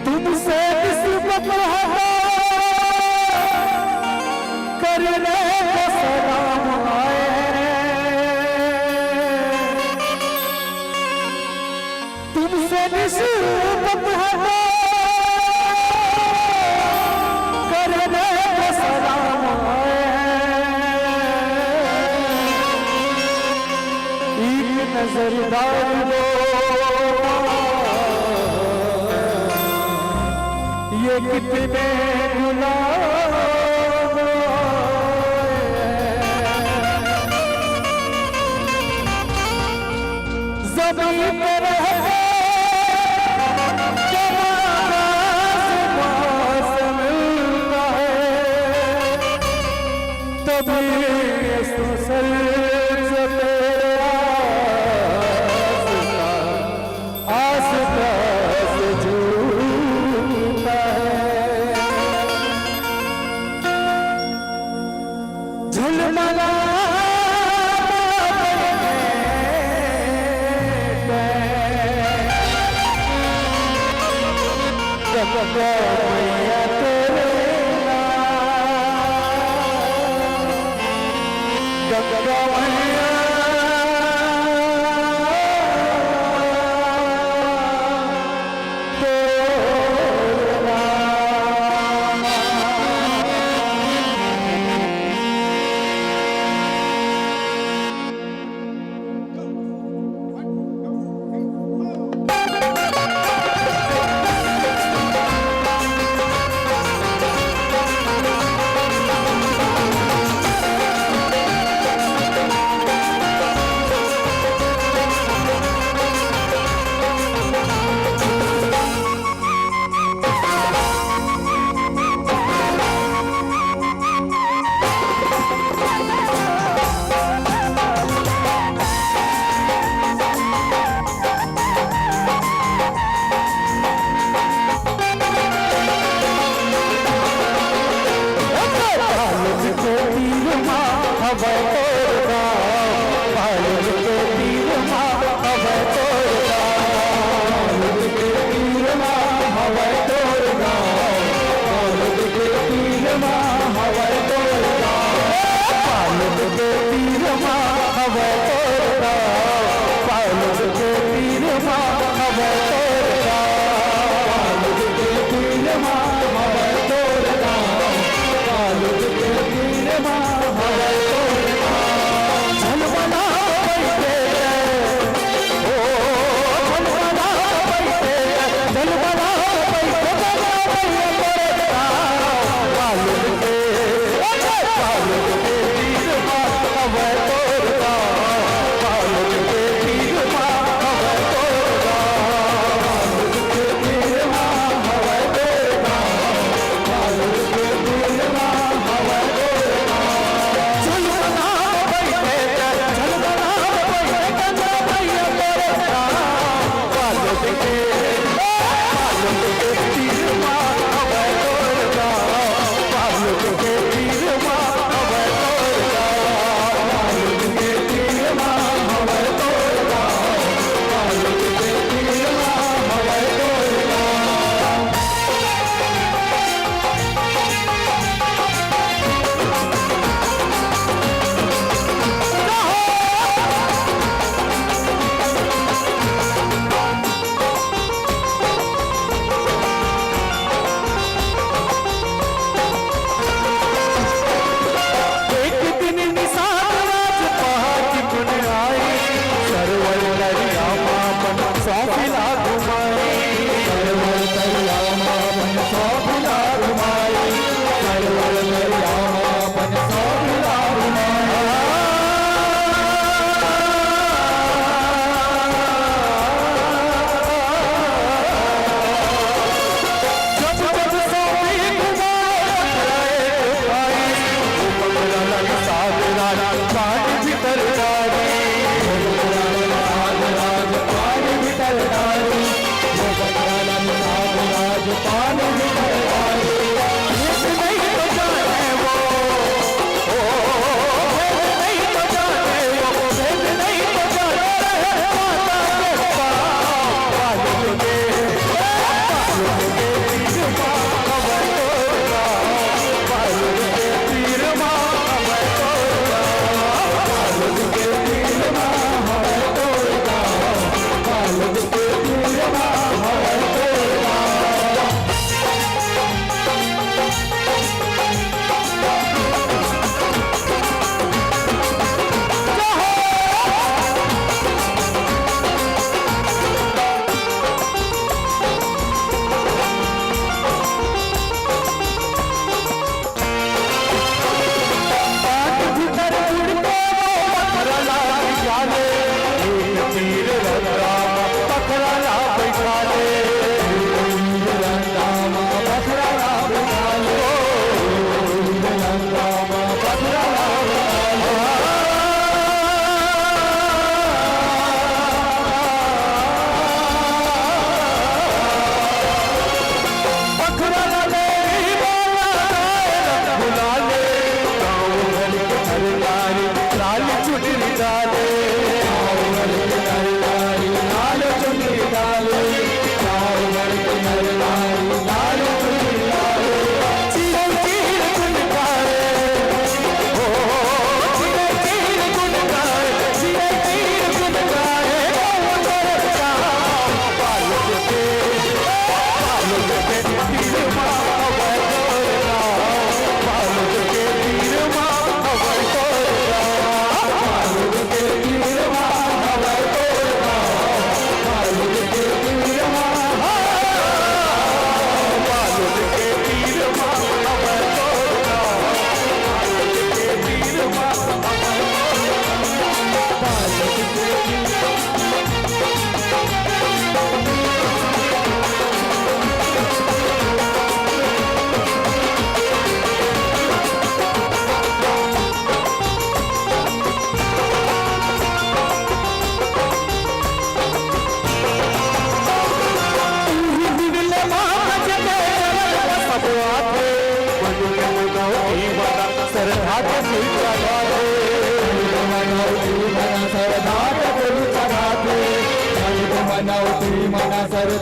तुमसे किस्मत हटा करने को सलाम आए। तुमसे निस्बत हटा करने को सलाम आए। एक नजर डाल दो, ये कितने गुलाब आए। संत रहते जब आकाश पास मिलता है, तभी तो सच तेरे आस का, आस पास झूलता है। झलमला बादल में गंगा मैया तेरे नाम, गंगा मैया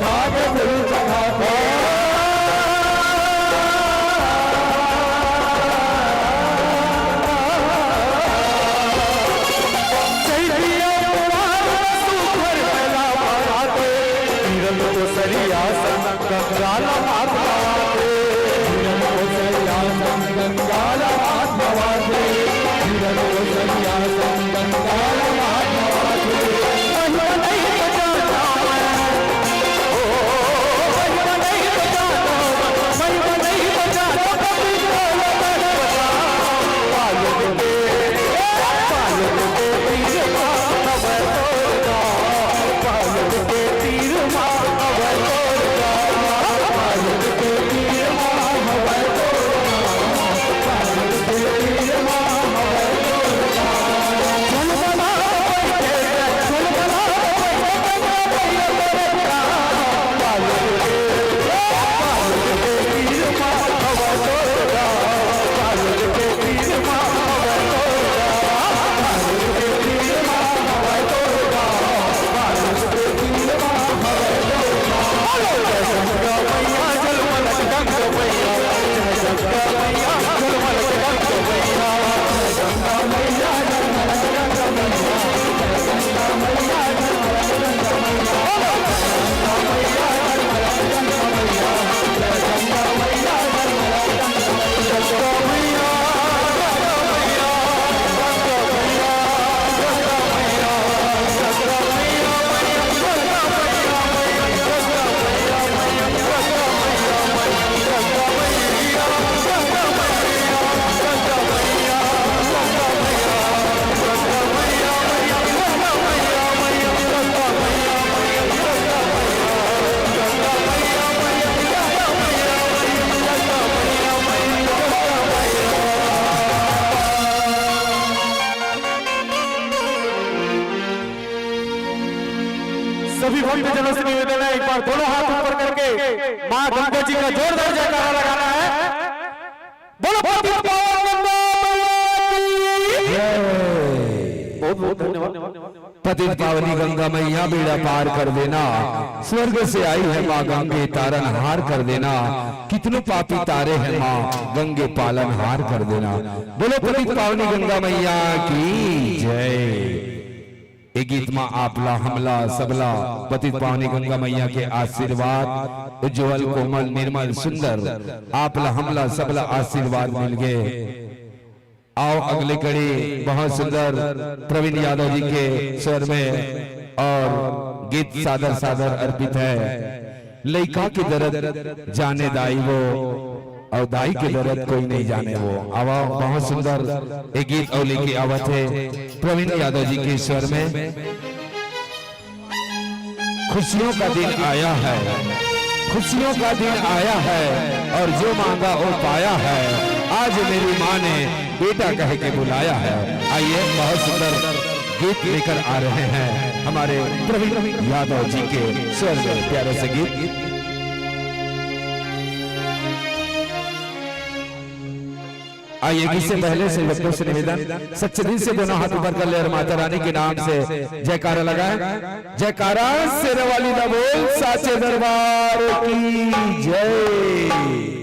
भाग फूल चढ़ाते। चैतिया कुंवार सुघर मेला भराते, किरण कोसरिया संग गंगा ल माथ नवाते। किरण कोसरिया संग गंगा ल माथ नवाते। किरण कोसरिया संग गंगा ल माथ नवाते। महिमा नहीं बजाना सभी भक्तजनों से निवेदन है, एक बार दोनों हाथ ऊपर करके माँ गंगा जी का जोरदार जयकारा लगाना है। बोलो पतित पावन गंगा मैया की। बहुत बहुत धन्यवाद। पतित पावनी गंगा मैया बेड़ा पार कर देना, स्वर्ग से आई है माँ गंगे तारन हार कर देना, कितनों पापी तारे हैं माँ गंगे पालन हार कर देना। बोलो पतित पावनी गंगा मैया की जय। ए गीत मा आपला हमला सबला पतित पावनी गंगा मैया के आशीर्वाद उज्जवल कोमल निर्मल सुंदर आपला हमला सबला आशीर्वाद मिल गए। आओ अगले कड़ी बहुत सुंदर प्रवीण यादव जी के स्वर में और गीत सादर सादर अर्पित है। लइका के दर्द जाने दाई वो, और दाई के दर्द कोई नहीं जाने वो। आवा बहुत सुंदर एक गीत और लेके आवत है प्रवीण यादव जी के स्वर में। खुशियों का दिन आया है, खुशियों का दिन आया है, और जो मांगा वो पाया है। आज मेरी माँ ने बेटा कह के बुलाया है। आइए, बहुत सुंदर गीत लेकर आ रहे हैं हमारे प्रवीण यादव जी के स्वर में प्यारे से गीत। आइए, इससे पहले से भक्तों से निवेदन, सच्चे दिल से दोनों हाथ ऊपर कर ले और माता रानी के नाम से जयकारा लगाएं। जयकारा शेर वाली दा बोल, साचे दरबार की जय।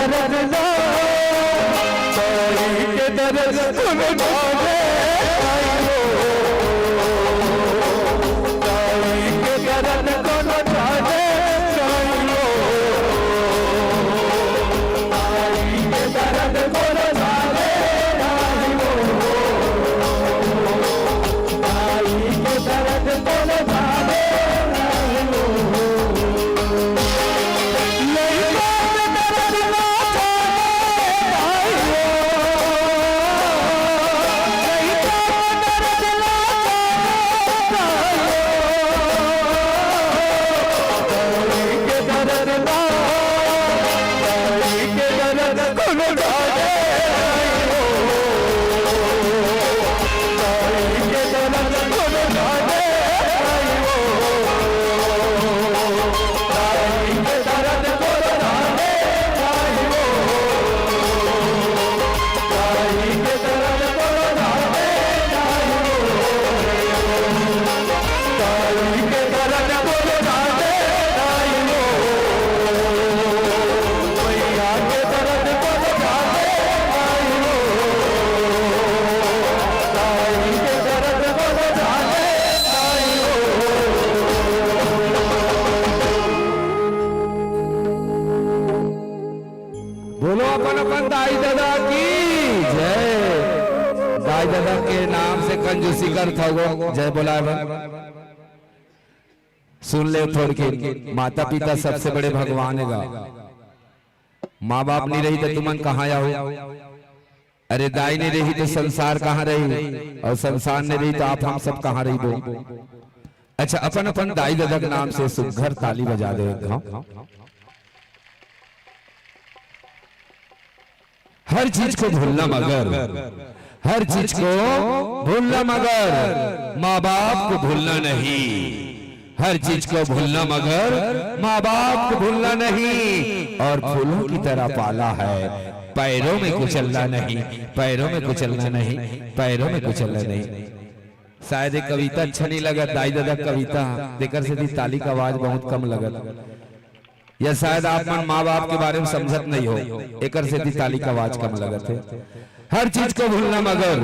दर्द ना, ताई के दर्द कोनो जाने नहीं हो। ताई के दर्द कोनो जाने नहीं हो। ताई के दर्द कोनो जाने नहीं हो। ताई के दर्द कोनो जाने नहीं हो। लइका के दर्द ना जाने दाई हो। लइका के दर्द ना जाने दाई हो। ताई के दर्द ना, ताई के दर्द कोनो जाने नहीं हो। ताई के दर्द कोनो जाने नहीं हो। ताई के दर्द कोनो जाने नहीं हो। ताई के दर्द कोनो जाने नहीं हो। ताई के दर्द कोनो जाने नहीं हो। मैया के दर्द कोनो जाने नहीं हो। ताई के दर्द कोनो जाने नहीं हो। बोलो अपन अपन दाई ददा की जय। दाई ददा के नाम से कंजूसी करत हवो, जय बोलाए बर। सुन ले थोड़किन, माता पिता सबसे बड़े भगवान हे गा। माँ बाप नहीं रही तो तुमन कहाँ आओ? अरे दाई नहीं रही तो संसार कहाँ रही, और संसार नहीं रही तो आप हम सब कहाँ रहिबो? अच्छा, अपन अपन दाई ददा के नाम से सुघर ताली बजा दे एक घाव। हर चीज को भूलना मगर, हर चीज को भूलना मगर माँ बाप को भूलना नहीं। हर चीज को भूलना मगर माँ बाप को भूलना नहीं। और फूलों की तरह पाला है, पैरों में कुचलना नहीं, पैरों में कुचलना नहीं, पैरों में कुचलना नहीं। शायद ये कविता अच्छा नहीं लगत, दाई ददा कविता, तेकर सेती ताली का आवाज बहुत कम लगत। या शायद आप मन माँ बाप के बारे में समझत नहीं हो, एकर सेती ताली का आवाज कम लगत हे। हर चीज को भूलना मगर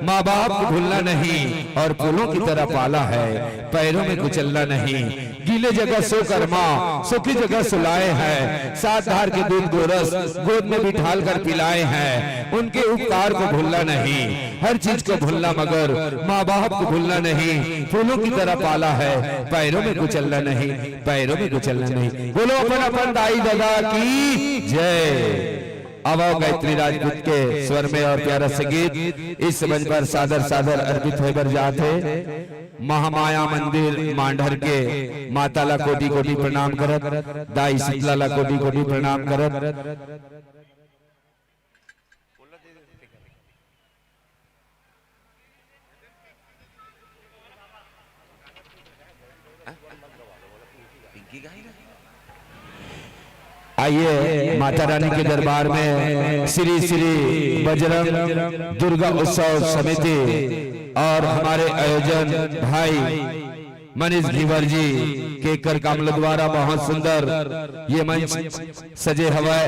माँ बाप को भूलना नहीं, और फूलों की तरह पाला है, पैरों में कुचलना नहीं। गीले जगह सो कर्मा, सूखी जगह सुलाए हैं, सात धार के दूध गोरस गोद में बिठाल कर पिलाए हैं, उनके उपकार को भूलना नहीं। हर चीज को भूलना मगर माँ बाप को भूलना नहीं। फूलों की तरह पाला है, पैरों में कुचलना नहीं, पैरों में कुचलना नहीं। बोलो अपन अपन दाई ददा की जय। अब आओ गायत्री राजपूत के स्वर में और प्यारा से गीत इस मंच पर सादर सादर अर्पित होए बर जात हे। महामाया मंदिर मांडर के माता ला कोटि कोटि प्रणाम करत, दाई शीतला ला कोटि कोटि प्रणाम करत। आइए, माता रानी के दरबार में श्री श्री बजरंग दुर्गा उत्सव समिति और हमारे आयोजन भाई मनीष घीवर जी के कर कमल द्वारा बहुत सुंदर ये मंच सजे हवय।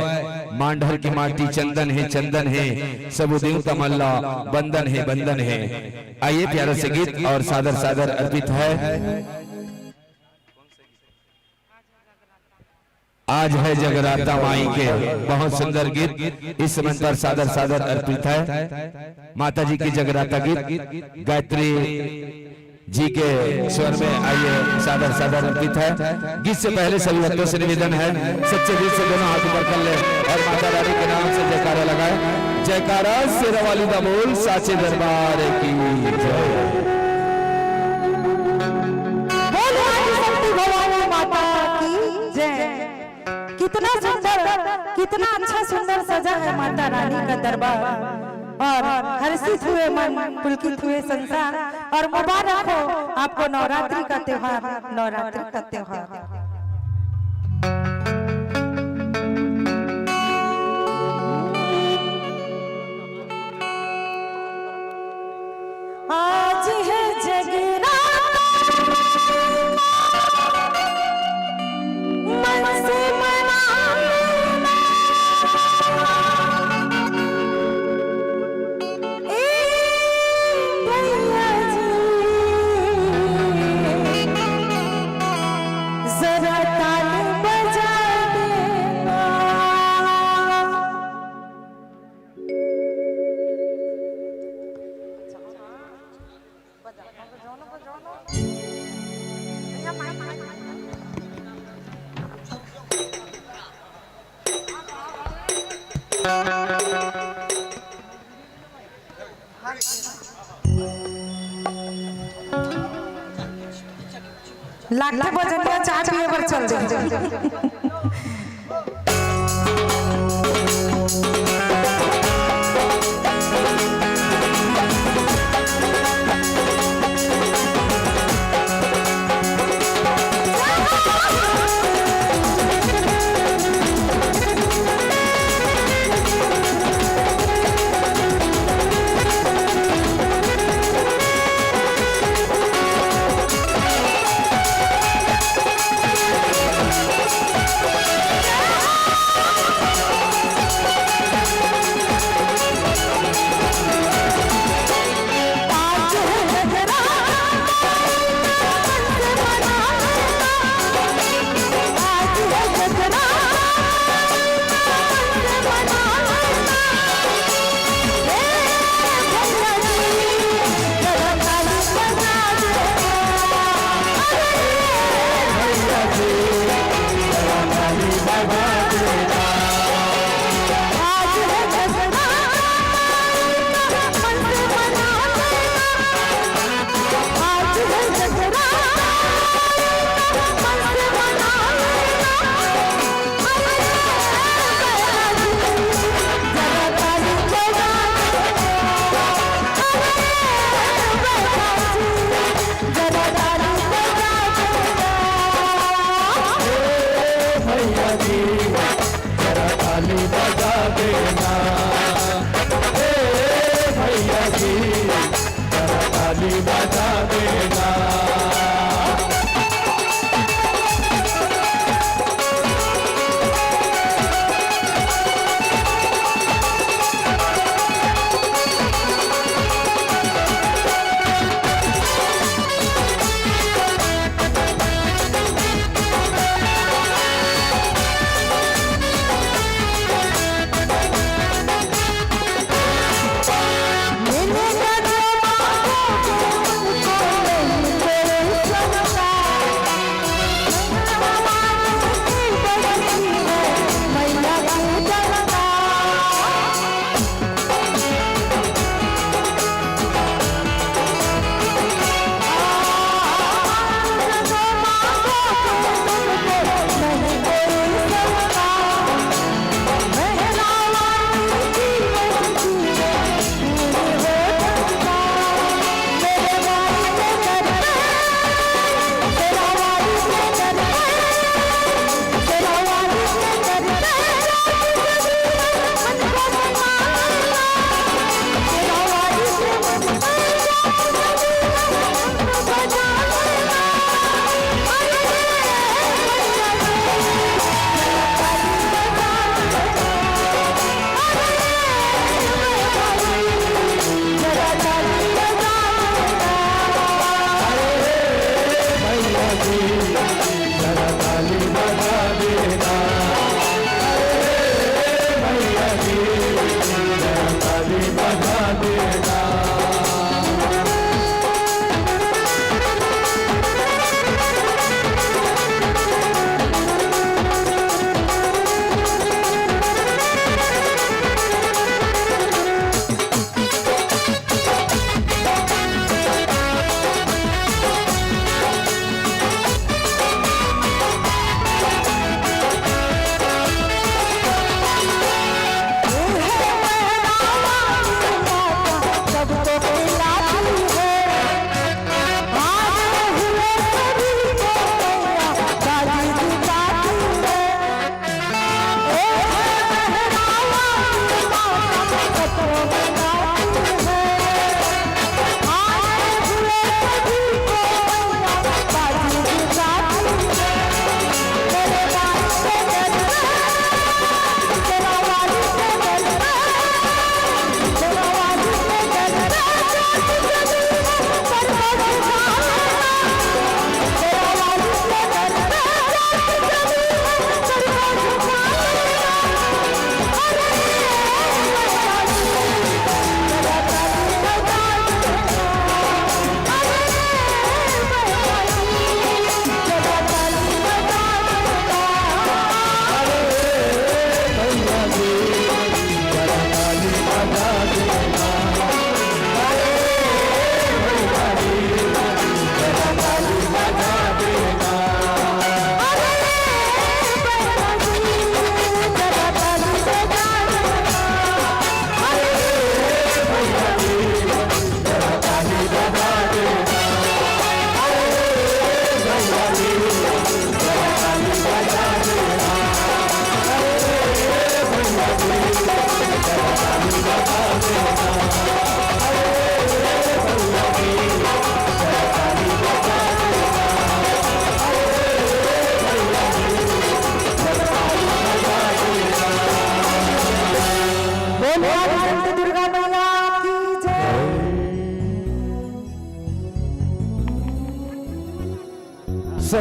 मांडर की माटी चंदन हे, चंदन हे, सबो देवता मन ला बंदन हे, बंदन हे। आइए, प्यारा से गीत और सादर सादर अर्पित है। आज है जगराता माई के, बहुत सुंदर गीत इस मंच पर सादर सादर अर्पित है। माता जी की जगराता गीत गायत्री जी के स्वर में आइए, सादर सादर अर्पित है। गीत से पहले सभी भक्तों से निवेदन है, सच्चे दिल से दोनों हाथ ऊपर कर ले और माता रानी के नाम से जयकारा लगाए। जयकारा शेरा वाली दा बोल, साचे दरबार की जय। बोल आदिशक्ति भवानी माता की जय। कितना सुंदर, कितना अच्छा सुंदर सजा है माता रानी का दरबार। और हर्षित हुए मन, पुलकित हुए संसार। और मुबारक हो आपको नवरात्रि का त्योहार, नवरात्रि का त्योहार। आज है जगराता, मन से मनाना। लागथे बजनिया, चाय पिए बर चल दे। भैया जी, जरा ताली बजा देना। ए भैया जी, जरा ताली बजा देना।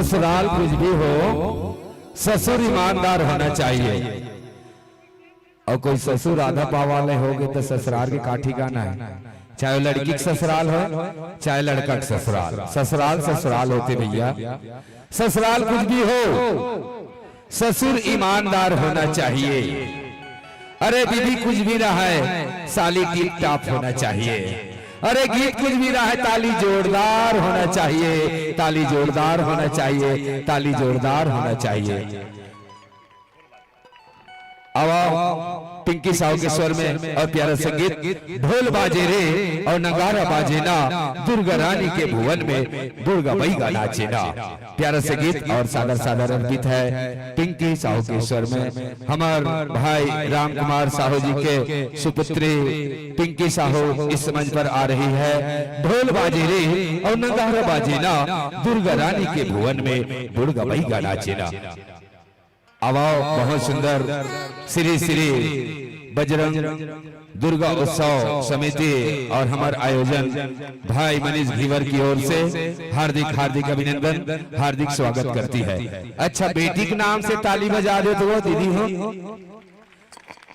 ससुराल कुछ भी हो, ससुर ईमानदार होना चाहिए। अउ कोई ससुर आधा पाव वाले होगे त ससुराल के का ठिकाना हे? चाहे वो लड़की के ससुराल हो, चाहे लड़का के ससुराल, ससुराल ससुराल होथे भैया। ससुराल कुछ भी हो, ससुर ईमानदार होना चाहिए। अरे दीदी कुछ भी रहे, साली टिप टॉप होना चाहिए। अरे गीत कुछ भी रहे, ताली जोरदार होना चाहिए, ताली जोरदार होना चाहिए, ताली जोरदार होना चाहिए। अब आओ, पिंकी साहू के स्वर में और प्यारा संगीत, ढोल बाजे रे और नगारा बाजे ना, दुर्गा रानी के भुवन में दुर्गा बइगा नाचे ना। प्यारा संगीत और सादर सादर अर्पित है पिंकी साहू के स्वर में। हमार भाई राम कुमार साहू जी के सुपुत्री पिंकी साहू इस मंच पर आ रही है। ढोल बाजे रे और नगारा बाजे ना, दुर्गा रानी के भुवन में दुर्गा बइगा नाचे ना। आवाओ, बहुत सुंदर श्री श्री बजरंग दुर्गा उत्सव समिति और हमार आयोजन भाई मनीष घीवर की ओर से हार्दिक हार्दिक अभिनंदन, हार्दिक स्वागत करती है। अच्छा, बेटी के नाम से ताली बजा दे तो वो दीदी हो।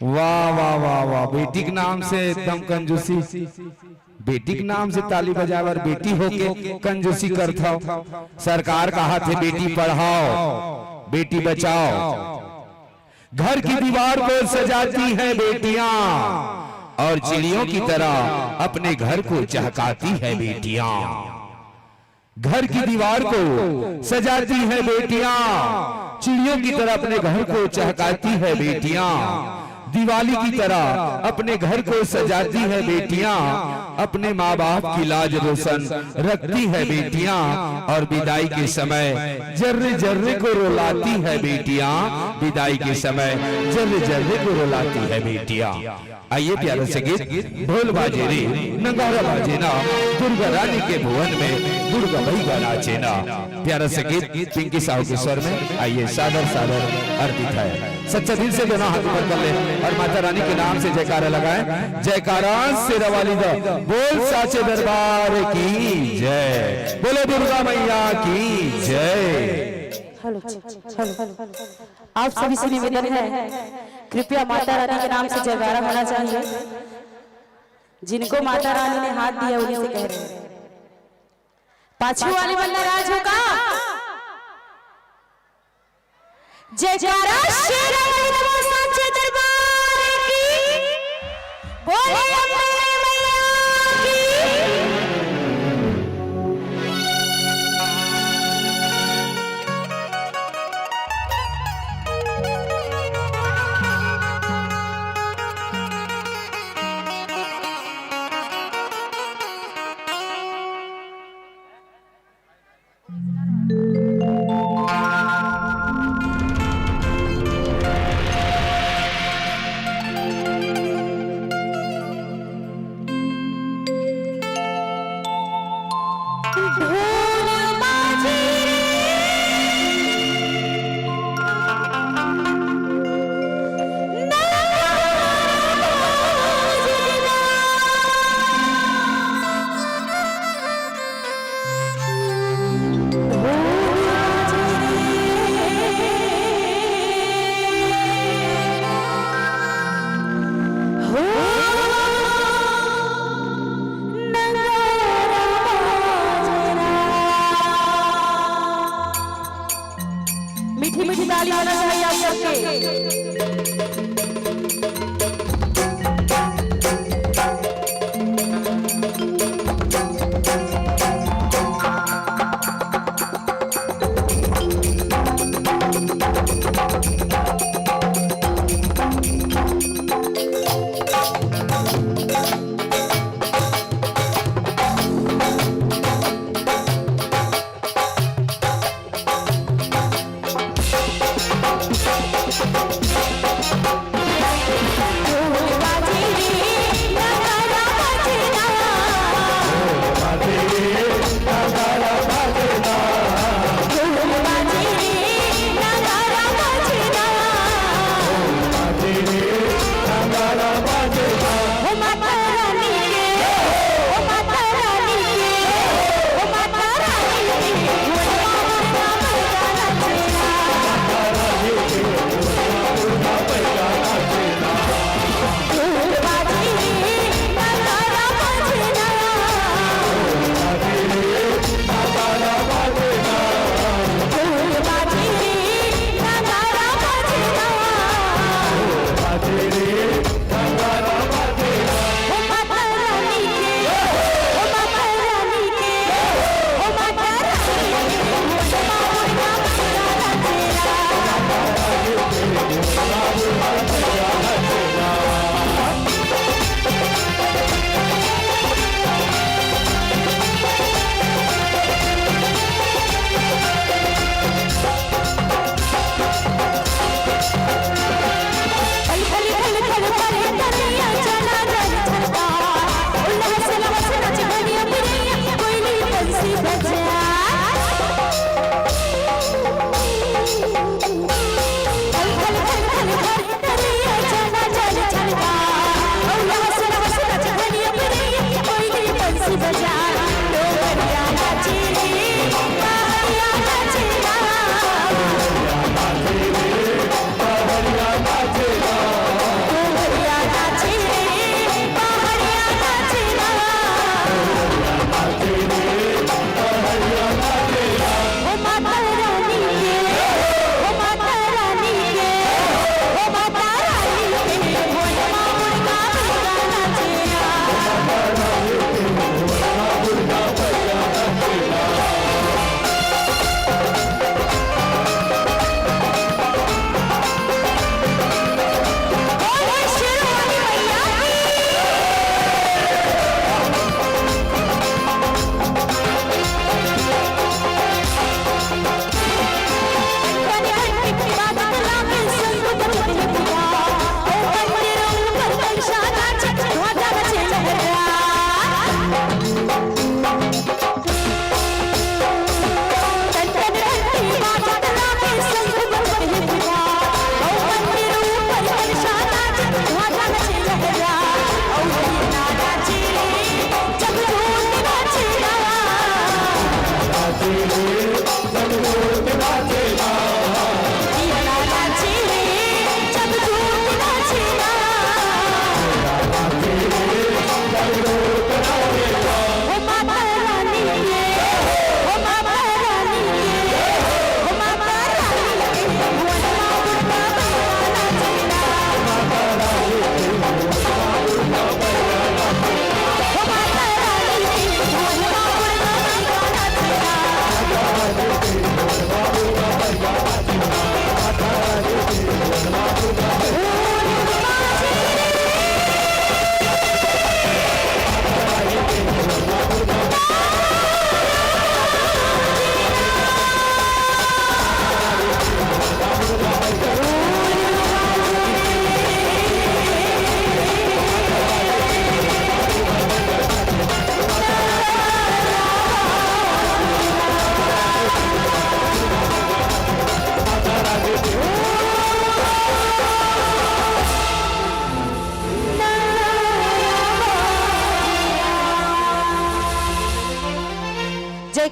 वाह, वाह, वाह, वाह, बेटी के नाम से एकदम कंजूसी। बेटी के नाम से ताली बजाए बर बेटी होके कंजूसी करथव। सरकार कहाथे बेटी पढ़ाओ, बेटी बचाओ। घर की दीवार को सजाती हैं बेटियां और चिड़ियों की तरह अपने घर को चहकाती है बेटियां। घर की दीवार को सजाती हैं बेटियां, चिड़ियों की तरह अपने घर को चहकाती है बेटियां। दिवाली की तरह अपने घर को सजाती है बेटियां, अपने माँ बाप की लाज रोशन रखती है बेटियां। और विदाई के समय जर्रे जर्रे को रुलाती है बेटियां, विदाई के समय जर्रे जर्रे को रुलाती है बेटियां। आइए प्यारा संगीत, ढोल बाजे रे, नगारा बाजे ना, दुर्गा रानी के भुवन में दुर्गा बइगा नाचे ना। प्यारा संगीत पिंकी साहू के स्वर में, आइए सादर सादर अर्पित है। सच्चा दिल से दोनों हाथ ऊपर कर ले और माता रानी के नाम से जयकारा लगाएं। जयकारा शेरा वाली दा, बोल साचे दरबार की जय, बोलो दुर्गा मैया की जय। Hello, hello. आप सभी से निवेदन है, कृपया माता रानी के नाम से जयकारा होना चाहिए। जिनको माता रानी ने हाथ दिया, उन्हीं से कह रहे हैं। पाछू वाले मन नाराज हो का? जयकारा शेरा वाली बोल साचे दरबार की, बोले अम्बे मैया की। मीठी मीठी ताली होना चाहिए आप सबके।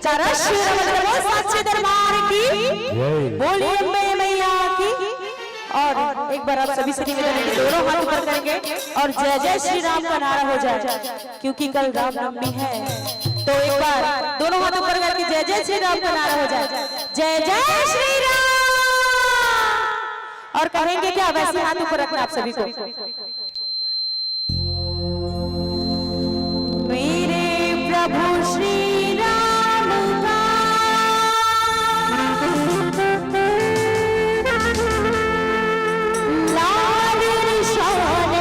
जयकारा श्री राम, बोल साचे दरबार की। बोलिए अम्बे मैया की। और एक बार आप सभी से निवेदन है कि दोनों हाथ ऊपर करेंगे और जय जय श्री राम का नारा हो जाए, क्योंकि कल रामनवमी है। तो एक बार दोनों हाथ ऊपर करके जय जय श्री राम का नारा हो जाए। जय जय श्री राम। और कहेंगे क्या, वैसे हाथ ऊपर रखना आप सभी को। मेरे प्रभु श्री राम का लाल निशान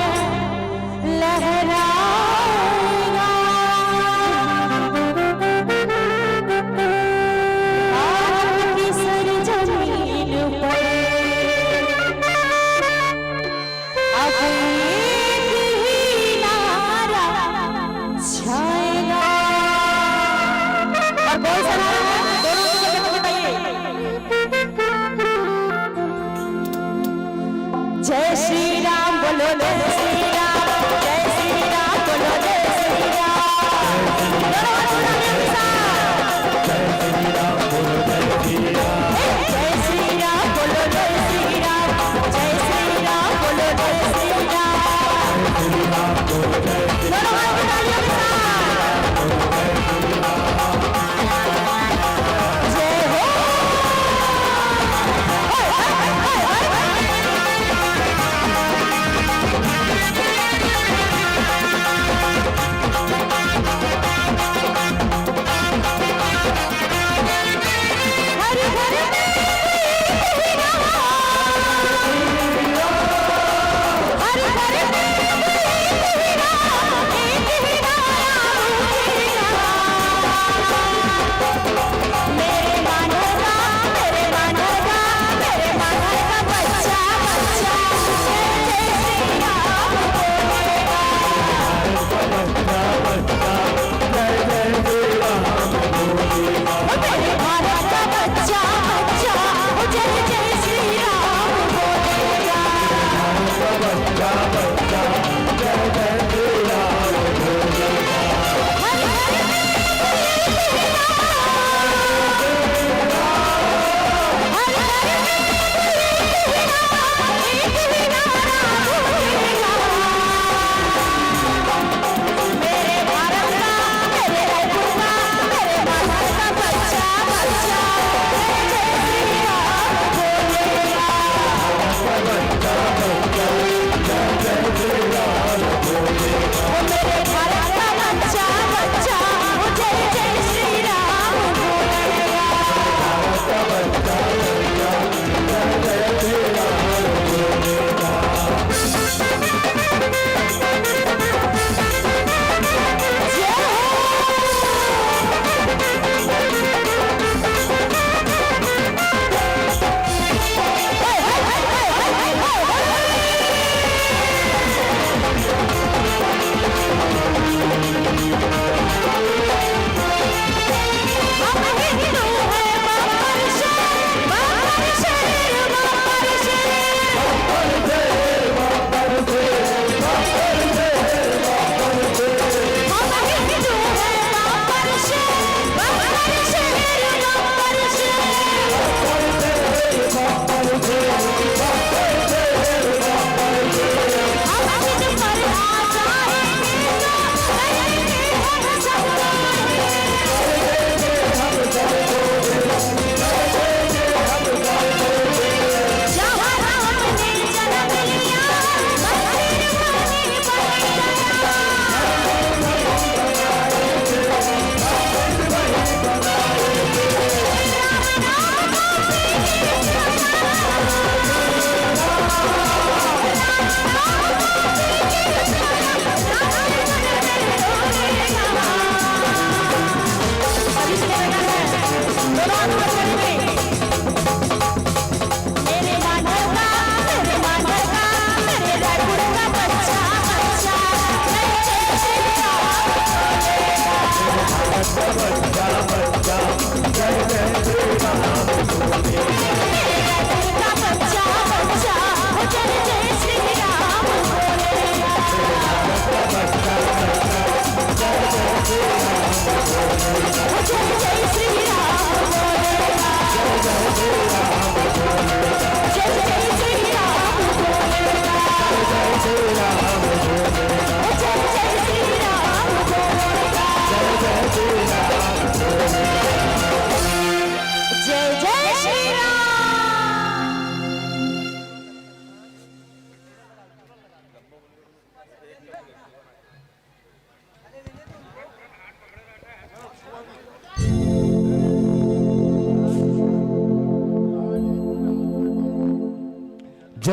लहराएगा। भारत की सरजमीन पर अब एक ही नारा छाएगा। और कौन सा नारा है? दोनों की जगह पे बताइए। जय श्री राम, बोलो जय श्री राम, जय श्री राम, बोलो जय श्री राम। दोनों हाथ उठाने के साथ। जय श्री राम, बोलो जय श्री राम। जय श्री राम, बोलो जय श्री राम। जय श्री राम, बोलो जय श्री राम। दोनों हाथ की तालियों के साथ। जय हो।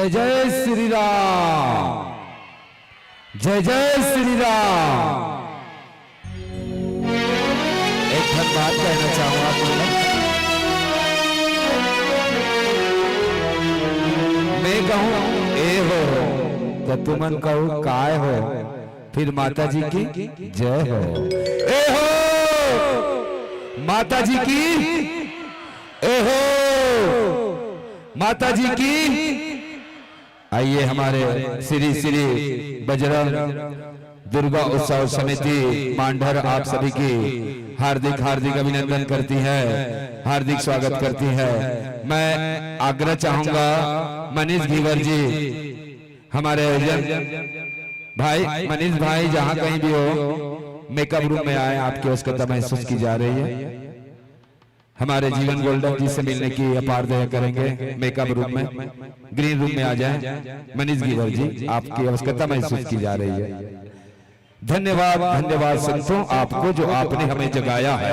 जय जय श्री राम, जय जय श्री राम। एक ठन बात कहना चाहूँ आप मन ला। मैं कहूँ ए हो, त तुमन कहू काय हो, फिर माता जी की जय हो। ए हो, माता जी की, ए हो, माता जी की। आइए, हमारे श्री श्री बजरंग दुर्गा उत्सव समिति मांढर आप सभी की हार्दिक हार्दिक अभिनंदन करती है, हार्दिक स्वागत करती है। मैं आग्रह चाहूंगा, मनीष घीवर जी, हमारे आयोजन भाई, मनीष भाई, जहां कहीं भी हो, मेकअप रूम में आए, आपकी आवश्यकता महसूस की जा रही है। हमारे जीवन गोल्डन जी से मिलने की अपार दया करेंगे। मेकअप रूम में, ग्रीन रूम में आ जाएं। मनीष घीवर जी, आपकी आवश्यकता महसूस की जा रही है। धन्यवाद, धन्यवाद संतों, आपको जो आपने हमें जगाया है।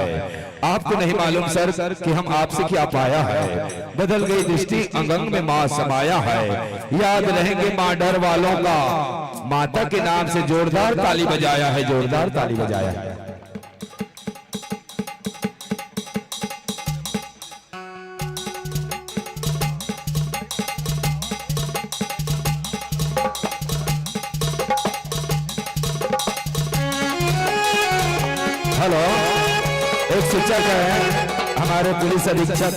आपको नहीं मालूम सर कि हम आपसे क्या पाया है। बदल गई दृष्टि, अंग अंग में माँ समाया है। याद रहेंगे मांढर वालों का, माता के नाम से जोरदार ताली बजाया है, जोरदार ताली बजाया है। हेलो, एक शिक्षक है, हमारे पुलिस अधीक्षक,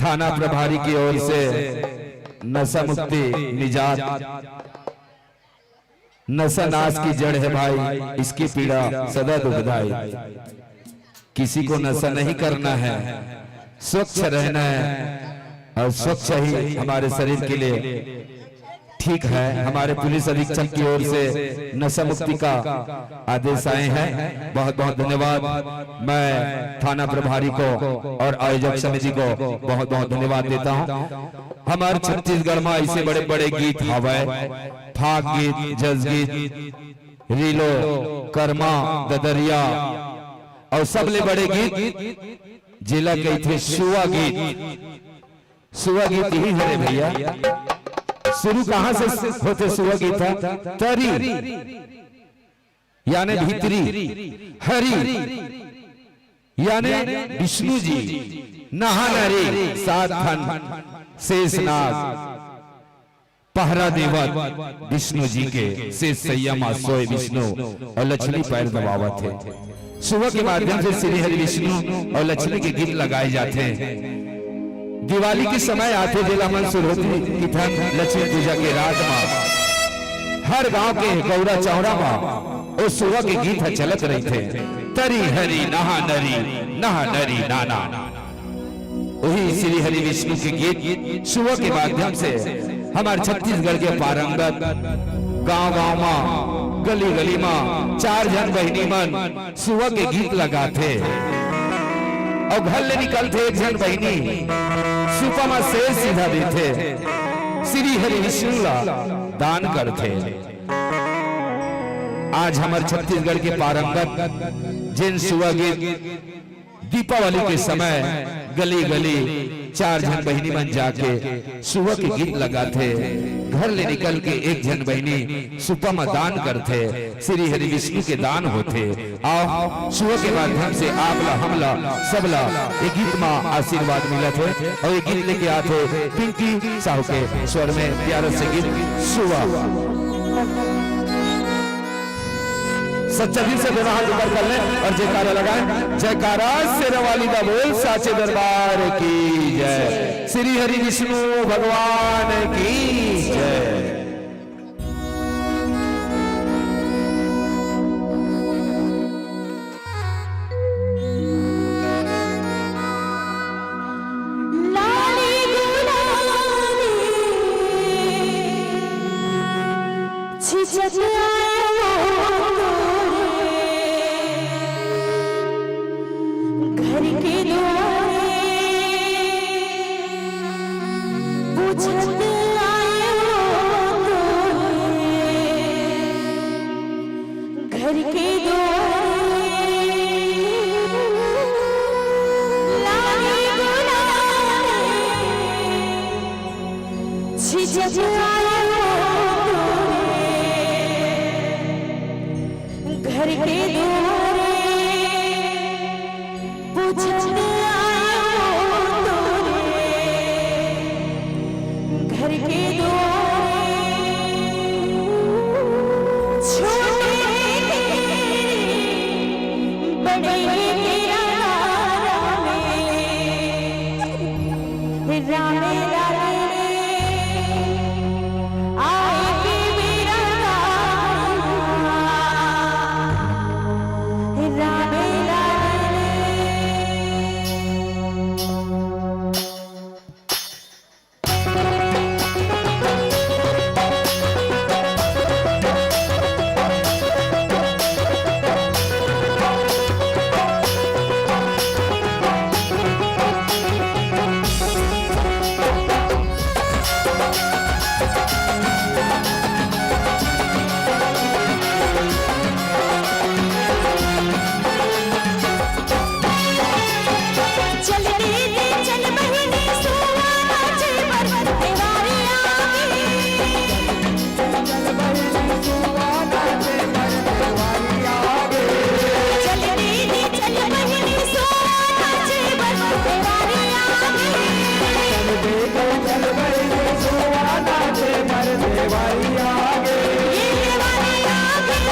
थाना प्रभारी की ओर से नशा मुक्ति निजात, नशा नाश की जड़ है भाई, इसकी पीड़ा सदा दुखदाई। किसी को नशा नहीं करना है, स्वच्छ रहना है और स्वच्छ ही हमारे शरीर के लिए ठीक है। हमारे पुलिस अधीक्षक की ओर से नशा मुक्ति का आदेश आए हैं। बहुत बहुत धन्यवाद। मैं थाना प्रभारी को और आयोजक समिति को बहुत बहुत धन्यवाद देता हूँ। हमारे छत्तीसगढ़ में ऐसे बड़े बड़े गीत हवय, फाग गीत, जस गीत, रीलो, करमा, ददरिया और सबले बड़े गीत जेला कहिथे सुआ गीत। सुआ गीत ही हरे भैया। शुरू कहाँ से होथे सुआ गीत ह? तरी यानी भीतरी, हरि यानी विष्णु जी, नहा नरी सात ठन शेष नाग, पहरा देवत विष्णु जी के, शेष सैया मा सोए विष्णु और लक्ष्मी पैर दबावत हे। सुआ के माध्यम से श्री हरि विष्णु और लक्ष्मी के गीत लगाए जाथे। दिवाली के समय आथे, जेला मन सुरहोती किथन लक्ष्मी पूजा के रात मा हर गांव के गौरा चौरा मा ओ सुआ के गीत ह चलत रहिथे, तरी हरी नहा नरी, नहा नरी नाना। वही श्री हरि विष्णु के गीत सुआ के माध्यम से हमार छत्तीसगढ़ के पारंगत गांव गांव मा, गली गली मा चार झन बहिनी मन सुआ के गीत लगाथे और घर ले निकलथे एक झन बहिनी, सुपा मा शेर सीधा देथे, श्री हरि विष्णु ला दान करथे। आज हमर छत्तीसगढ़ के पारंगत जेन सुआ गीत दीपावली के समय गली गली चार झन बहिनी मन जाके सुआ के गीत लगाथे, घर ले निकल के एक झन बहिनी सुपा म दान करथे, श्री हरि विष्णु के दान होथे। आओ, सुआ के माध्यम से आप ला, हम ला, सब ला ये गीत म आशीर्वाद मिलत हे और ये गीत लेके आथे पिंकी साहू के स्वर में प्यारा से गीत सुआ। सच्चा दिल से दोनों हाथ ऊपर कर लें और जयकारा लगाएं। जयकारा शेरा वाली दा बोल, साचे दरबार की जय, श्री हरि विष्णु भगवान की जय। लाली गुलाबी छिचक आयो तोरे घर के दुआरे, पूछत आयो तोरे घर के दुआरे। लाली गुलाबी छिचक घर के दुआरे पूछत आयो तोरे, घर के दुआरे छोटे के बड़े के रामे, रामे लाले आए के बेरा रामे लाले। चल दीदी चल बहिनी सुआ नाचे बर देवारी आगे। चल दीदी चल बहिनी सुआ नाचे बर देवारी आगे। ये देवारी आगे, ओ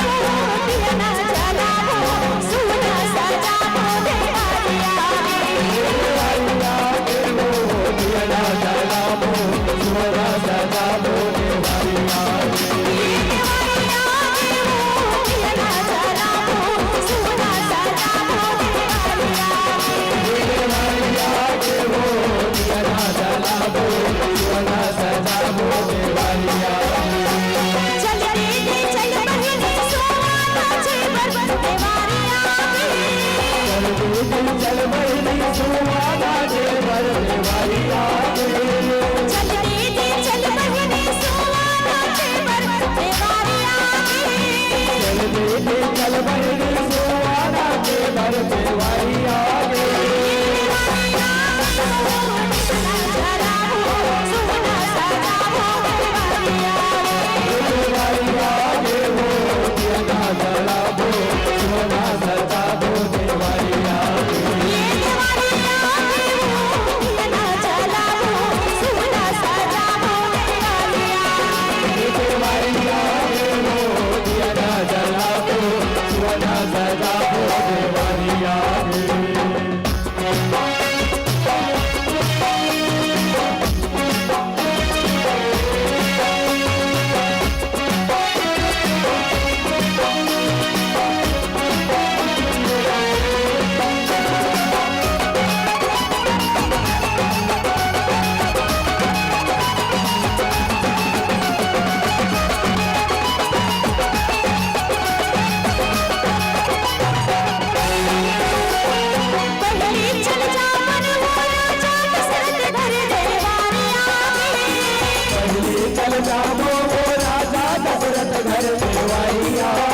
दिया ना जलाबो, सुना सजाबो देवारी आगे। चल दीदी चल बहिनी सुआ नाचे बर देवारी आगे। चल दीदी चल बहिनी सुआ नाचे बर देवारी आगे। चल दीदी चल बहिनी सुआ नाचे बर देवारी आगे। चल दीदी चल बहिनी सुआ नाचे बर देवारी आगे। पहली चल जा मन हो राजा दशरथ घर देवारी आगे। पहली चल जा मन हो राजा दशरथ घर देवारी आगे।